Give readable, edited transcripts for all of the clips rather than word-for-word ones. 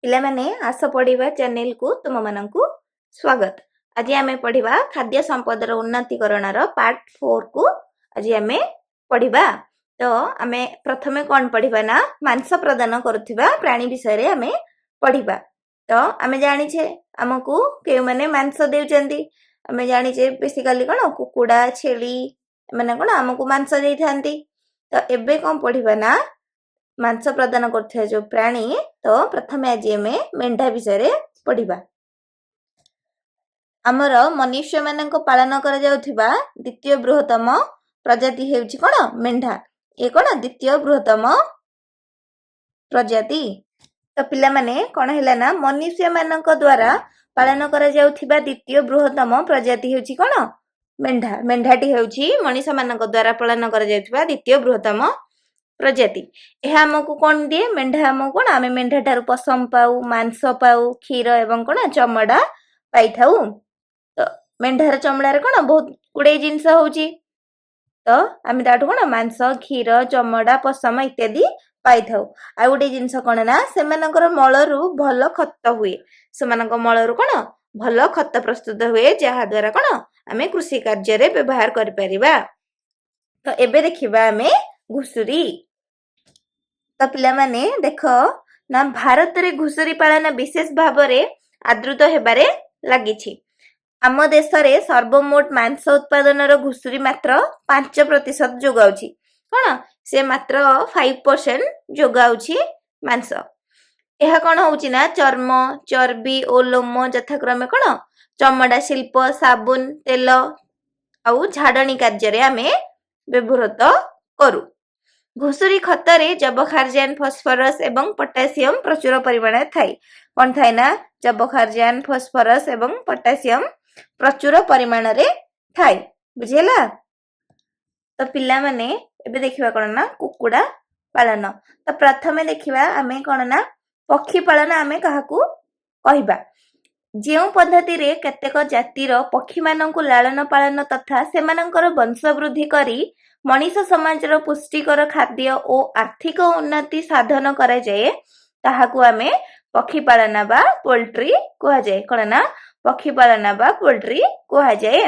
ପିଲାମାନେ, ଆସ ପଢ଼ିବା ଚ୍ୟାନେଲକୁ ତୁମମାନଙ୍କୁ ସ୍ୱାଗତ। ଆଜି ଆମେ ପଢ଼ିବା ଖାଦ୍ୟ ସମ୍ପଦର ଉନ୍ନତିକରଣର ପାର୍ଟ 4କୁ ଆଜି ଆମେ ପଢ଼ିବା। ତ ଆମେ ପ୍ରଥମେ କ'ଣ ପଢ଼ିବା ନା ମାଂସ ପ୍ରଦାନ କରୁଥିବା ପ୍ରାଣୀ ବିଷୟରେ ଆମେ ପଢ଼ିବା। ତ ଆମେ ଜାଣିଛେ ଆମକୁ କେଉଁମାନେ ମାଂସ ଦେଉଛନ୍ତି। ଆମେ ଜାଣିଛେ ବେସିକାଲି କ'ଣ କୁକୁଡ଼ା, ଛେଳି ଏମାନେ କ'ଣ ଆମକୁ ମାଂସ ଦେଇଥାନ୍ତି। ତ ଏବେ କ'ଣ ପଢ଼ିବା ନା ମାଂସ ପ୍ରଦାନ କରୁଥିବା ଯୋଉ ପ୍ରାଣୀ। ତ ପ୍ରଥମେ ଆଜି ଆମେ ମେଣ୍ଢା ବିଷୟରେ ପଢ଼ିବା। ଆମର ମନୁଷ୍ୟମାନଙ୍କ ପାଳନ କରାଯାଉଥିବା ଦ୍ୱିତୀୟ ବୃହତ୍ତମ ପ୍ରଜାତି ହେଉଛି କ'ଣ ମେଣ୍ଢା। ଇଏ କ'ଣ ଦ୍ୱିତୀୟ ବୃହତ୍ତମ ପ୍ରଜାତି। ତ ପିଲାମାନେ, କ'ଣ ହେଲା ନା ମନୁଷ୍ୟମାନଙ୍କ ଦ୍ୱାରା ପାଳନ କରାଯାଉଥିବା ଦ୍ୱିତୀୟ ବୃହତ୍ତମ ପ୍ରଜାତି ହେଉଛି କ'ଣ ମେଣ୍ଢା। ମେଣ୍ଢାଟି ହେଉଛି ମଣିଷମାନଙ୍କ ଦ୍ୱାରା ପାଳନ କରାଯାଉଥିବା ଦ୍ୱିତୀୟ ବୃହତ୍ତମ ପ୍ରଜାତି। ଏହା ଆମକୁ କ'ଣ ଦିଏ? ମେଣ୍ଢା ଆମକୁ କ'ଣ, ଆମେ ମେଣ୍ଢା ଠାରୁ ପଶମ ପାଉ, ମାଂସ ପାଉ, କ୍ଷୀର ଏବଂ କ'ଣ ଚମଡ଼ା ପାଇଥାଉ। ତ ମେଣ୍ଢାର ଚମଡ଼ାରେ କ'ଣ ବହୁତ ଗୁଡ଼ାଏ ଜିନିଷ ହଉଛି। ତ ଆମେ ତାଠୁ କ'ଣ ମାଂସ, କ୍ଷୀର, ଚମଡ଼ା, ପଶମ ଇତ୍ୟାଦି ପାଇଥାଉ। ଆଉ ଗୋଟେ ଜିନିଷ କ'ଣ ନା ସେମାନଙ୍କର ମଳରୁ ଭଲ ଖତ ହୁଏ। ସେମାନଙ୍କ ମଳରୁ କ'ଣ ଭଲ ଖତ ପ୍ରସ୍ତୁତ ହୁଏ, ଯାହା ଦ୍ୱାରା କ'ଣ ଆମେ କୃଷି କାର୍ଯ୍ୟରେ ବ୍ୟବହାର କରିପାରିବା। ତ ଏବେ ଦେଖିବା ଆମେ ଘୁଷୁରୀ। ତ ପିଲାମାନେ ଦେଖ ନା ଭାରତରେ ଘୁଷୁରୀ ପାଳନ ବିଶେଷ ଭାବରେ ଆଦୃତ ହେବାରେ ଲାଗିଛି। ଆମ ଦେଶରେ ସର୍ବମୋଟ ମାଂସ ଉତ୍ପାଦନର ଘୁଷୁରୀ ମାତ୍ର 5% ଯୋଗାଉଛି। କ'ଣ ସେ ମାତ୍ର 5% ଯୋଗାଉଛି ମାଂସ। ଏହା କ'ଣ ହଉଛି ନା ଚର୍ମ, ଚର୍ବି ଓ ଲୋମ ଯଥାକ୍ରମେ କ'ଣ ଚମଡ଼ା ଶିଳ୍ପ, ସାବୁନ, ତେଲ ଆଉ ଝାଡ଼ଣି କାର୍ଯ୍ୟରେ ଆମେ ବ୍ୟବହୃତ କରୁ। ଘୁଷୁରୀ ଖତରେ ଯବକ୍ଷାରଜାନ, ଫସଫରସ ଏବଂ ପଟାସିୟମ ପ୍ରଚୁର ପରିମାଣରେ ଥାଏ। କ'ଣ ଥାଏ ନା ଯବକ୍ଷାରଜାନ, ଫସଫରସ ଏବଂ ପଟାସିୟମ ପ୍ରଚୁର ପରିମାଣରେ ଥାଏ। ବୁଝିହେଲା? ତ ପିଲାମାନେ, ଏବେ ଦେଖିବା କ'ଣ ନା କୁକୁଡ଼ା ପାଳନ। ତ ପ୍ରଥମେ ଦେଖିବା ଆମେ କ'ଣ ନା ପକ୍ଷୀ ପାଳନ ଆମେ କାହାକୁ କହିବା। ଯେଉଁ ପଦ୍ଧତିରେ କେତେକ ଜାତିର ପକ୍ଷୀମାନଙ୍କୁ ଲାଳନ ପାଳନ ତଥା ସେମାନଙ୍କର ବଂଶ ବୃଦ୍ଧି କରି ମଣିଷ ସମାଜର ପୁଷ୍ଟିକର ଖାଦ୍ୟ ଓ ଆର୍ଥିକ ଉନ୍ନତି ସାଧନ କରାଯାଏ, ତାହାକୁ ଆମେ ପକ୍ଷୀ ପାଳନ ବା ପୋଲଟ୍ରି କୁହାଯାଏ। କ'ଣ ନା ପକ୍ଷୀ ପାଳନ ବା ପୋଲଟ୍ରି କୁହାଯାଏ।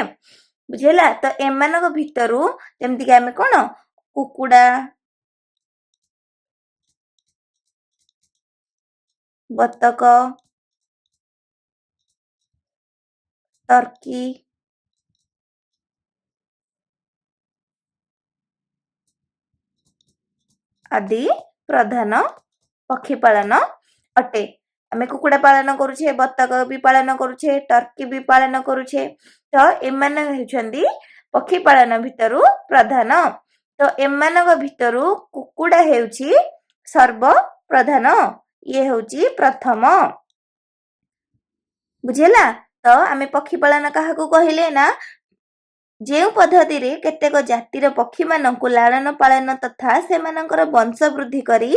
ବୁଝିହେଲା? ତ ଏମାନଙ୍କ ଭିତରୁ ଯେମିତିକି ଆମେ କ'ଣ କୁକୁଡ଼ା, ବତକ, ଟର୍କି ଆଦି ପ୍ରଧାନ ପକ୍ଷୀ ପାଳନ ଅଟେ। ଆମେ କୁକୁଡ଼ା ପାଳନ କରୁଛେ, ବତକ ବି ପାଳନ କରୁଛେ, ଟର୍କି ବି ପାଳନ କରୁଛେ। ତ ଏମାନେ ହେଉଛନ୍ତି ପକ୍ଷୀ ପାଳନ ଭିତରୁ ପ୍ରଧାନ। ତ ଏମାନଙ୍କ ଭିତରୁ କୁକୁଡ଼ା ହେଉଛି ସର୍ବପ୍ରଧାନ, ଇଏ ହେଉଛି ପ୍ରଥମ। ବୁଝିହେଲା? ତ ଆମେ ପକ୍ଷୀ ପାଳନ କାହାକୁ କହିଲେ ନା ଯେଉଁ ପଦ୍ଧତିରେ କେତେକ ଜାତିର ପକ୍ଷୀମାନଙ୍କୁ ଲାଳନ ପାଳନ ତଥା ସେମାନଙ୍କର ବଂଶ ବୃଦ୍ଧି କରି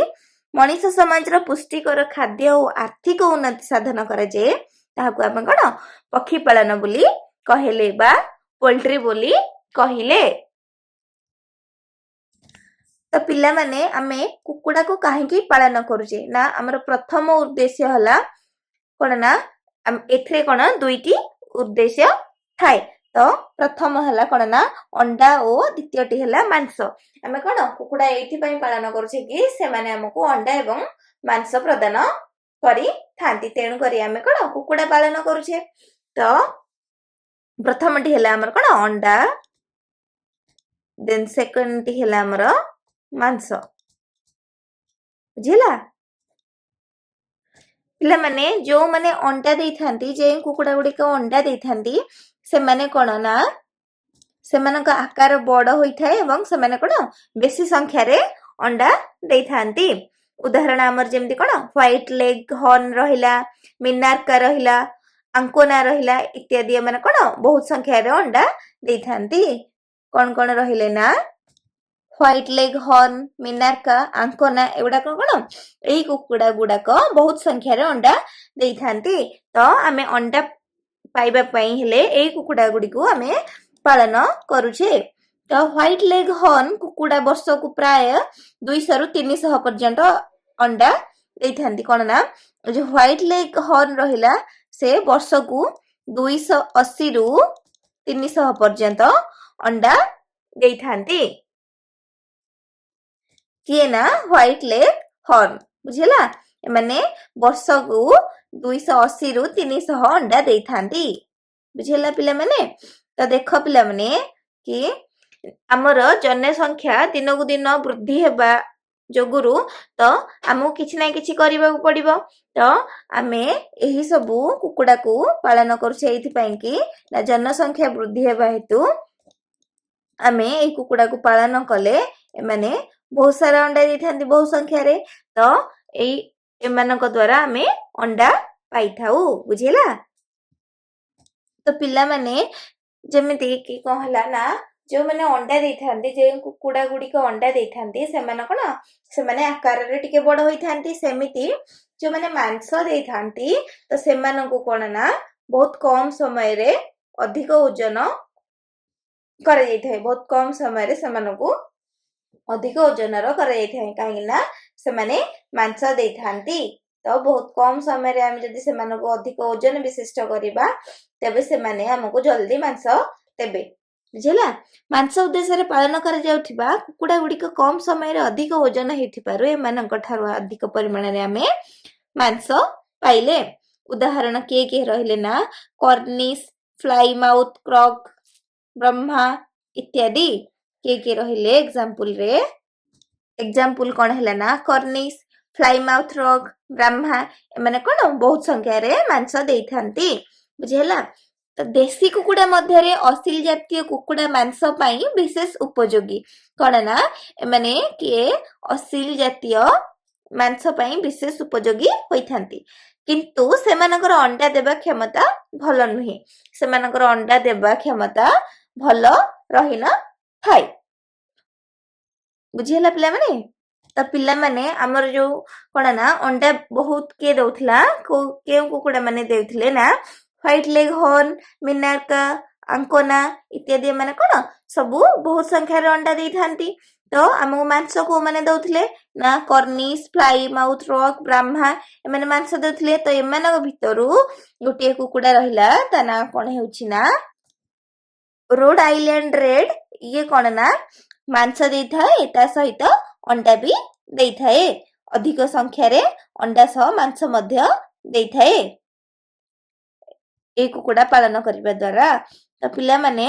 ମଣିଷ ସମାଜର ପୁଷ୍ଟିକର ଖାଦ୍ୟ ଓ ଆର୍ଥିକ ଉନ୍ନତି ସାଧନ କରାଯାଏ, ତାହାକୁ ଆମେ କ'ଣ ପକ୍ଷୀ ପାଳନ ବୋଲି କହିଲେ ବା ପୋଲଟ୍ରି ବୋଲି କହିଲେ। ତ ପିଲାମାନେ, ଆମେ କୁକୁଡ଼ାକୁ କାହିଁକି ପାଳନ କରୁଛେ ନା ଆମର ପ୍ରଥମ ଉଦ୍ଦେଶ୍ୟ ହେଲା କ'ଣ ନା ଏଥିରେ କ'ଣ ଦୁଇଟି ଉଦ୍ଦେଶ୍ୟ ଥାଏ। ତ ପ୍ରଥମ ହେଲା କ'ଣ ନା ଅଣ୍ଡା ଓ ଦ୍ୱିତୀୟଟି ହେଲା ମାଂସ। ଆମେ କ'ଣ କୁକୁଡ଼ା ଏଇଥିପାଇଁ ପାଳନ କରୁଛେ କି ସେମାନେ ଆମକୁ ଅଣ୍ଡା ଏବଂ ମାଂସ ପ୍ରଦାନ କରିଥାନ୍ତି। ତେଣୁ କରି ଆମେ କ'ଣ କୁକୁଡ଼ା ପାଳନ କରୁଛେ। ତ ପ୍ରଥମଟି ହେଲା ଆମର କ'ଣ ଅଣ୍ଡା, ଦେନ୍ ସେକେଣ୍ଡଟି ହେଲା ଆମର ମାଂସ। ବୁଝିଲା? ପିଲାମାନେ, ଯୋଉମାନେ ଅଣ୍ଡା ଦେଇଥାନ୍ତି, ଯେଉଁ କୁକୁଡ଼ା ଗୁଡ଼ିକ ଅଣ୍ଡା ଦେଇଥାନ୍ତି, ସେମାନେ କ'ଣ ନା ସେମାନଙ୍କ ଆକାର ବଡ଼ ହୋଇଥାଏ ଏବଂ ସେମାନେ କ'ଣ ବେଶୀ ସଂଖ୍ୟାରେ ଅଣ୍ଡା ଦେଇଥାନ୍ତି। ଉଦାହରଣ ଆମର ଯେମିତି କ'ଣ ହ୍ୱାଇଟ ଲେଗ ହର୍ନ ରହିଲା, ମିନାର୍କା ରହିଲା, ଆଙ୍କୋନା ରହିଲା ଇତ୍ୟାଦି। ଏମାନେ କ'ଣ ବହୁତ ସଂଖ୍ୟାରେ ଅଣ୍ଡା ଦେଇଥାନ୍ତି। କ'ଣ କ'ଣ ରହିଲେ ନା ହ୍ୱାଇଟ ଲେଗ ହର୍ନ, ମିନାର୍କା, ଆଙ୍କୋନା, ଏଗୁଡାକ କ'ଣ ଏଇ କୁକୁଡ଼ା ଗୁଡାକ ବହୁତ ସଂଖ୍ୟାରେ ଅଣ୍ଡା ଦେଇଥାନ୍ତି। ତ ଆମେ ଅଣ୍ଡା ପାଇବା ପାଇଁ ହେଲେ ଏଇ କୁକୁଡ଼ା ଗୁଡ଼ିକୁ ଆମେ ପାଳନ କରୁଛେ। ତ ହ୍ୱାଇଟ ଲେଗ ହର୍ନ କୁକୁଡ଼ା ବର୍ଷକୁ ପ୍ରାୟ 200ରୁ 300 ପର୍ଯ୍ୟନ୍ତ ଅଣ୍ଡା ଦେଇଥାନ୍ତି। କଣ ନା ଯୋଉ ହ୍ୱାଇଟ ଲେଗ ହର୍ନ ରହିଲା, ସେ ବର୍ଷକୁ 280ରୁ 300 ପର୍ଯ୍ୟନ୍ତ ଅଣ୍ଡା ଦେଇଥାନ୍ତି। କିଏ ନା ହ୍ୱାଇଟ ଲେଗ ହର୍ନ। ବୁଝିଲା? ଏମାନେ ବର୍ଷକୁ 280ରୁ 300 ଅଣ୍ଡା ଦେଇଥାନ୍ତି। ବୁଝିଲା ପିଲାମାନେ? ତ ଦେଖ ପିଲାମାନେ କି ଆମର ଜନସଂଖ୍ୟା ଦିନକୁ ଦିନ ବୃଦ୍ଧି ହେବା ଯୋଗୁରୁ ତ ଆମକୁ କିଛି ନା କିଛି କରିବାକୁ ପଡିବ। ତ ଆମେ ଏହି ସବୁ କୁକୁଡାକୁ ପାଳନ କରୁଛେ ଏଇଥିପାଇଁ କି ନା ଜନସଂଖ୍ୟା ବୃଦ୍ଧି ହେବା ହେତୁ ଆମେ ଏଇ କୁକୁଡାକୁ ପାଳନ କଲେ ଏମାନେ ବହୁତ ସାରା ଅଣ୍ଡା ଦେଇଥାନ୍ତି ବହୁ ସଂଖ୍ୟାରେ। ତ ଏଇ ଏମାନଙ୍କ ଦ୍ଵାରା ଆମେ ଅଣ୍ଡା ପାଇଥାଉ। ବୁଝିଲା? ତ ପିଲାମାନେ, ଯେମିତି କି କଣ ହେଲା ନା ଯୋଉମାନେ ଅଣ୍ଡା ଦେଇଥାନ୍ତି, ଯେଉଁ କୁକୁଡା ଗୁଡିକ ଅଣ୍ଡା ଦେଇଥାନ୍ତି, ସେମାନେ କଣ, ସେମାନେ ଆକାରରେ ଟିକେ ବଡ ହୋଇଥାନ୍ତି। ସେମିତି ଯୋଉମାନେ ମାଂସ ଦେଇଥାନ୍ତି, ତ ସେମାନଙ୍କୁ କଣ ନା ବହୁତ କମ ସମୟରେ ଅଧିକ ଓଜନ କରାଯାଇଥାଏ। ବହୁତ କମ ସମୟରେ ସେମାନଙ୍କୁ ଅଧିକ ଓଜନର କରାଯାଇଥାଏ, କାହିଁକି ନା ସେମାନେ ମାଂସ ଦେଇଥାନ୍ତି। ତ ବହୁତ କମ ସମୟରେ ଆମେ ଯଦି ସେମାନଙ୍କୁ ଅଧିକ ଓଜନ ବିଶିଷ୍ଟ କରିବା, ତେବେ ସେମାନେ ଆମକୁ ଜଲ୍ଦି ମାଂସ ଦେବେ। ବୁଝିଲା? ମାଂସ ଉଦ୍ଦେଶ୍ୟରେ ପାଳନ କରାଯାଉଥିବା କୁକୁଡ଼ା ଗୁଡ଼ିକ କମ ସମୟରେ ଅଧିକ ଓଜନ ହେଇଥିବାରୁ ଏମାନଙ୍କ ଠାରୁ ଅଧିକ ପରିମାଣରେ ଆମେ ମାଂସ ପାଇଲେ। ଉଦାହରଣ କିଏ କିଏ ରହିଲେ ନା କର୍ନିଶ, ଫ୍ଲାଇମାଉଥ କ୍ରକ୍, ବ୍ରାହ୍ମା ଇତ୍ୟାଦି। କିଏ କିଏ ରହିଲେ ଏକ୍ସାମ୍ପଲରେ? ଏକ୍ସାମ୍ପଲ କଣ ହେଲା ନା କର୍ନିଶ, ଫ୍ଲାଇମାଉଥ ରକ୍, ବ୍ରାହ୍ମା, ଏମାନେ କଣ ବହୁତ ସଂଖ୍ୟାରେ ମାଂସ ଦେଇଥାନ୍ତି। ବୁଝିହେଲା? ତ ଦେଶୀ କୁକୁଡ଼ା ମଧ୍ୟରେ ଅସିଲ ଜାତୀୟ କୁକୁଡ଼ା ମାଂସ ପାଇଁ ବିଶେଷ ଉପଯୋଗୀ। କଣ ନା ଏମାନେ କିଏ ଅସିଲ ଜାତୀୟ ମାଂସ ପାଇଁ ବିଶେଷ ଉପଯୋଗୀ ହୋଇଥାନ୍ତି, କିନ୍ତୁ ସେମାନଙ୍କର ଅଣ୍ଡା ଦେବା କ୍ଷମତା ଭଲ ନୁହେଁ। ସେମାନଙ୍କର ଅଣ୍ଡା ଦେବା କ୍ଷମତା ଭଲ ରହିନଥାଏ। ବୁଝିହେଲା ପିଲାମାନେ? ତ ପିଲାମାନେ, ଆମର ଯୋଉ କଣ ନା ଅଣ୍ଡା ବହୁତ କିଏ ଦଉଥିଲା, କେଉଁ କୁକୁଡ଼ା ମାନେ ଦେଉଥିଲେ ନା ହ୍ୱାଇଟ ଲେଗ ହର୍ନ, ମିନାର୍କା, ଆଙ୍କୋନା ଇତ୍ୟାଦି। ଏମାନେ କଣ ସବୁ ବହୁତ ସଂଖ୍ୟାରେ ଅଣ୍ଡା ଦେଇଥାନ୍ତି। ତ ଆମକୁ ମାଂସ କୋଉମାନେ ଦଉଥିଲେ ନା କର୍ନିଶ, ଫ୍ଲାଇ ମାଉଥ ରକ୍, ବ୍ରାହ୍ମା, ଏମାନେ ମାଂସ ଦଉଥିଲେ। ତ ଏମାନଙ୍କ ଭିତରୁ ଗୋଟିଏ କୁକୁଡ଼ା ରହିଲା, ତା ନାଁ କଣ ହେଉଛି ନା ରୋଡ ଆଇଲ୍ୟାଣ୍ଡ ରେଡ୍। ଇଏ କଣ ନା ମାଂସ ଦେଇଥାଏ, ତା ସହିତ ଅଣ୍ଡା ବି ଦେଇଥାଏ। ଅଧିକ ସଂଖ୍ୟାରେ ଅଣ୍ଡା ସହ ମାଂସ ମଧ୍ୟ ଦେଇଥାଏ ଏଇ କୁକୁଡ଼ା ପାଳନ କରିବା ଦ୍ଵାରା। ତ ପିଲାମାନେ,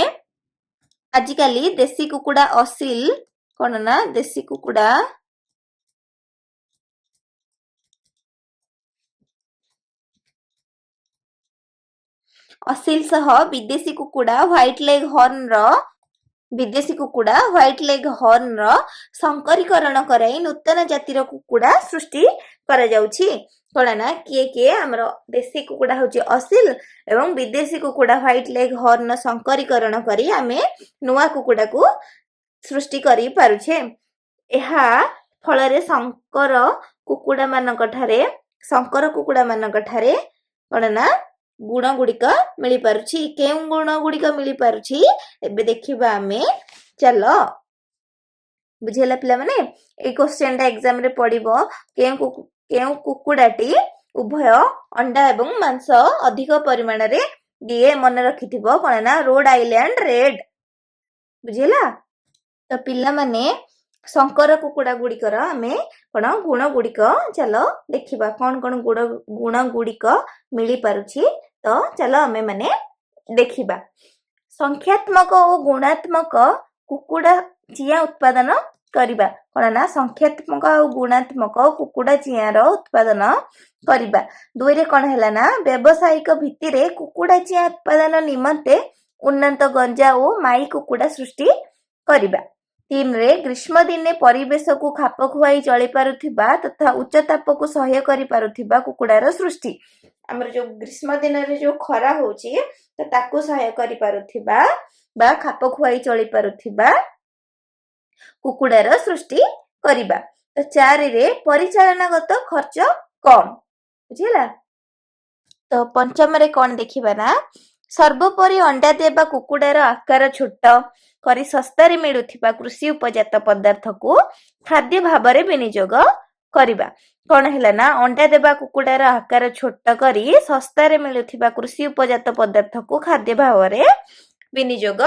ଆଜିକାଲି ଦେଶୀ କୁକୁଡ଼ା ଅସିଲ କଣ ନା ଦେଶୀ କୁକୁଡ଼ା ଅସିଲ ସହ ବିଦେଶୀ କୁକୁଡ଼ା ହ୍ୱାଇଟ ଲେଗ ହର୍ନର, ବିଦେଶୀ କୁକୁଡ଼ା ହ୍ୱାଇଟ ଲେଗ ହର୍ନର ସଂକରୀକରଣ କରାଇ ନୂତନ ଜାତିର କୁକୁଡ଼ା ସୃଷ୍ଟି କରାଯାଉଛି। କଣ ନା କିଏ କିଏ ଆମର ଦେଶୀ କୁକୁଡ଼ା ହଉଛି ଅସିଲ ଏବଂ ବିଦେଶୀ କୁକୁଡ଼ା ହ୍ୱାଇଟ ଲେଗ ହର୍ନ ସଂକରୀକରଣ କରି ଆମେ ନୂଆ କୁକୁଡ଼ାକୁ ସୃଷ୍ଟି କରିପାରୁଛେ। ଏହା ଫଳରେ ଶଙ୍କର କୁକୁଡ଼ା ମାନଙ୍କ ଠାରେ କଣ ନା ଗୁଣ ଗୁଡ଼ିକ ମିଳିପାରୁଛି। କେଉଁ ଗୁଣ ଗୁଡ଼ିକ ମିଳିପାରୁଛି, ଏବେ ଦେଖିବା ଆମେ ଚାଲ। ବୁଝିହେଲା ପିଲାମାନେ? ଏଇ କ୍ୱେଶ୍ଚନଟା ଏକ୍ସାମ ରେ ପଡିବ। କେଉଁ କୁକୁଡ଼ାଟି ଉଭୟ ଅଣ୍ଡା ଏବଂ ମାଂସ ଅଧିକ ପରିମାଣରେ ଦିଏ? ମନେ ରଖିଥିବ, କଣ ନା ରୋଡ ଆଇଲ୍ୟାଣ୍ଡ ରେଡ୍। ବୁଝିହେଲା? ତ ପିଲାମାନେ, ଶଙ୍କର କୁକୁଡ଼ା ଗୁଡ଼ିକର ଆମେ କଣ ଗୁଣ ଗୁଡ଼ିକ ଚାଲ ଦେଖିବା, କଣ କଣ ଗୁଣ ଗୁଡ଼ିକ ମିଳିପାରୁଛି। ତ ଚାଲ ଆମେ ମାନେ ଦେଖିବା। ସଂଖ୍ୟାତ୍ମକ ଓ ଗୁଣାତ୍ମକ କୁକୁଡ଼ା ଚିଆଁ ଉତ୍ପାଦନ କରିବା। କଣ ନା ସଂଖ୍ୟାତ୍ମକ ଆଉ ଗୁଣାତ୍ମକ କୁକୁଡ଼ା ଚିଆଁର ଉତ୍ପାଦନ କରିବା। ଦୁଇରେ କଣ ହେଲା ନା ବ୍ୟବସାୟିକ ଭିତ୍ତିରେ କୁକୁଡ଼ା ଚିଆଁ ଉତ୍ପାଦନ ନିମନ୍ତେ ଉନ୍ନତ ଗଞ୍ଜା ଓ ମାଇ କୁକୁଡ଼ା ସୃଷ୍ଟି କରିବା। ତିନିରେ ଗ୍ରୀଷ୍ମ ଦିନେ ପରିବେଶକୁ ଖାପ ଖୁଆଇ ଚଳି ପାରୁଥିବା ତଥା ଉଚ୍ଚ ତାପକୁ ସହ୍ୟ କରିପାରୁଥିବା କୁକୁଡ଼ାର ସୃଷ୍ଟି। ଆମର ଯୋଉ ଗ୍ରୀଷ୍ମ ଦିନରେ ଯୋଉ ଖରା ହଉଛି, ତ ତାକୁ ସହ୍ୟ କରିପାରୁଥିବା ବା ଖାପ ଖୁଆଇ ଚଳି ପାରୁଥିବା କୁକୁଡ଼ାର ସୃଷ୍ଟି କରିବା। ତ ଚାରିରେ ପରିଚାଳନାଗତ ଖର୍ଚ୍ଚ କମ। ବୁଝିହେଲା? ତ ପଞ୍ଚମରେ କଣ ଦେଖିବା ନା ସର୍ବୋପରି ଅଣ୍ଡା ଦେବା କୁକୁଡ଼ାର ଆକାର ଛୋଟ କରି ଶସ୍ତାରେ ମିଳୁଥିବା କୃଷି ଉପଜାତ ପଦାର୍ଥକୁ ଖାଦ୍ୟ ଭାବରେ ବିନିଯୋଗ କରିବା। କଣ ହେଲା ନା, ଅଣ୍ଡା ଦେବା କୁକୁଡ଼ାର ଆକାର ଛୋଟ କରି ଶସ୍ତାରେ ମିଳୁଥିବା କୃଷି ଉପଜାତ ପଦାର୍ଥକୁ ଖାଦ୍ୟ ଭାବରେ ବିନିଯୋଗ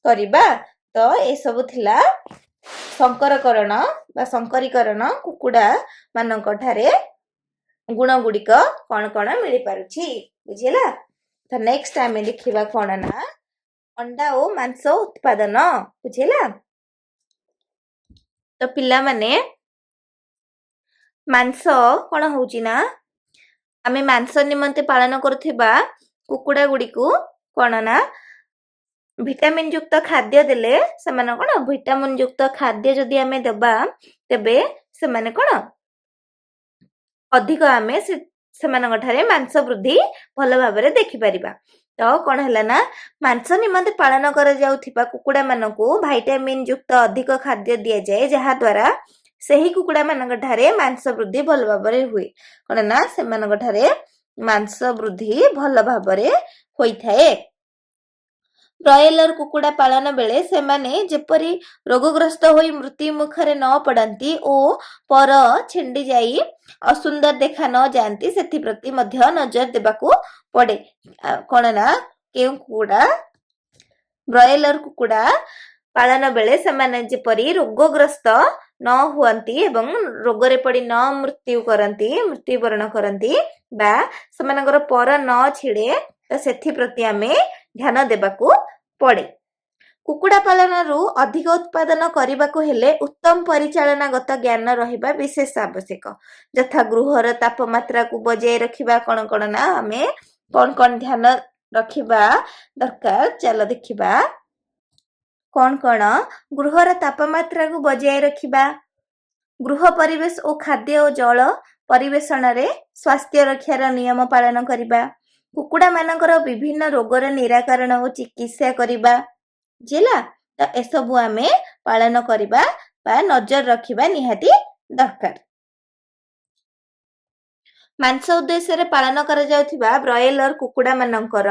କରିବା। ତ ଏସବୁ ଥିଲା ସଂକରକରଣ ବା ସଂକରୀକରଣ କୁକୁଡ଼ା ମାନଙ୍କ ଠାରେ ଗୁଣ ଗୁଡ଼ିକ କଣ କଣ ମିଳିପାରୁଛି। ବୁଝିଲା? ତ ନେକ୍ସଟ ଆମେ ଦେଖିବା କଣ ନା, ଅଣ୍ଡା ଓ ମାଂସ ଉତ୍ପାଦନ। ବୁଝିଲା? ତ ପିଲାମାନେ, ମାଂସ କଣ ହଉଛି ନା, ଆମେ ମାଂସ ନିମନ୍ତେ ପାଳନ କରୁଥିବା କୁକୁଡ଼ା ଗୁଡ଼ିକୁ କଣ ନା, ଭିଟାମିନ ଯୁକ୍ତ ଖାଦ୍ୟ ଦେଲେ ସେମାନେ କଣ, ଭିଟାମିନ ଯୁକ୍ତ ଖାଦ୍ୟ ଯଦି ଆମେ ଦେବା, ତେବେ ସେମାନେ କଣ ଅଧିକ ଆମେ ସେମାନଙ୍କ ଠାରେ ମାଂସ ବୃଦ୍ଧି ଭଲ ଭାବରେ ଦେଖିପାରିବା। ତ କଣ ହେଲା ନା, ମାଂସ ନିମନ୍ତେ ପାଳନ କରାଯାଉଥିବା କୁକୁଡ଼ା ମାନଙ୍କୁ ଭାଇଟାମିନ ଯୁକ୍ତ ଅଧିକ ଖାଦ୍ୟ ଦିଆଯାଏ, ଯାହା ଦ୍ୱାରା ସେହି କୁକୁଡ଼ା ମାନଙ୍କ ଠାରେ ମାଂସ ବୃଦ୍ଧି ଭଲ ଭାବରେ ହୁଏ। କଣ ନା, ସେମାନଙ୍କ ଠାରେ ମାଂସ ବୃଦ୍ଧି ଭଲ ଭାବରେ ହୋଇଥାଏ। ବ୍ରଏଲର କୁକୁଡ଼ା ପାଳନ ବେଳେ ସେମାନେ ଯେପରି ରୋଗଗ୍ରସ୍ତ ହୋଇ ମୃତ୍ୟୁ ମୁଖରେ ନ ପଡ଼ନ୍ତି ଓ ପର ଛିଣ୍ଡି ଯାଇ ଅସୁନ୍ଦର ଦେଖା ନ ଯାଆନ୍ତି, ସେଥିପ୍ରତି ମଧ୍ୟ ନଜର ଦେବାକୁ ପଡେ। କଣ ନା, କେଉଁ କୁକୁଡ଼ା? ବ୍ରଏଲର କୁକୁଡ଼ା ପାଳନ ବେଳେ ସେମାନେ ଯେପରି ରୋଗଗ୍ରସ୍ତ ନ ହୁଅନ୍ତି ଏବଂ ରୋଗରେ ପଡି ନ ମୃତ୍ୟୁବରଣ କରନ୍ତି ବା ସେମାନଙ୍କର ପର ନ ଛିଡେ, ତ ସେଥିପ୍ରତି ଆମେ ଧ୍ୟାନ ଦେବାକୁ ପଡେ। କୁକୁଡ଼ା ପାଳନରୁ ଅଧିକ ଉତ୍ପାଦନ କରିବାକୁ ହେଲେ ଉତ୍ତମ ପରିଚାଳନାଗତ ଜ୍ଞାନ ରହିବା ବିଶେଷ ଆବଶ୍ୟକ, ଯଥା ଗୃହର ତାପମାତ୍ରାକୁ ବଜାୟ ରଖିବା। କଣ କଣ ନା, ଆମେ କଣ କଣ ଧ୍ୟାନ ରଖିବା ଦରକାର, ଚାଲ ଦେଖିବା କଣ କଣ। ଗୃହର ତାପମାତ୍ରାକୁ ବଜାୟ ରଖିବା, ଗୃହ ପରିବେଶ ଓ ଖାଦ୍ୟ ଓ ଜଳ ପରିବେଷଣରେ ସ୍ୱାସ୍ଥ୍ୟ ରକ୍ଷାର ନିୟମ ପାଳନ କରିବା, କୁକୁଡ଼ାମାନଙ୍କର ବିଭିନ୍ନ ରୋଗର ନିରାକରଣ ଓ ଚିକିତ୍ସା କରିବା। ବୁଝିଲା? ତ ଏସବୁ ଆମେ ପାଳନ କରିବା ବା ନଜର ରଖିବା ନିହାତି ଦରକାର। ମାଂସ ଉଦ୍ଦେଶ୍ୟରେ ପାଳନ କରାଯାଉଥିବା ବ୍ରଏଲର କୁକୁଡ଼ାମାନଙ୍କର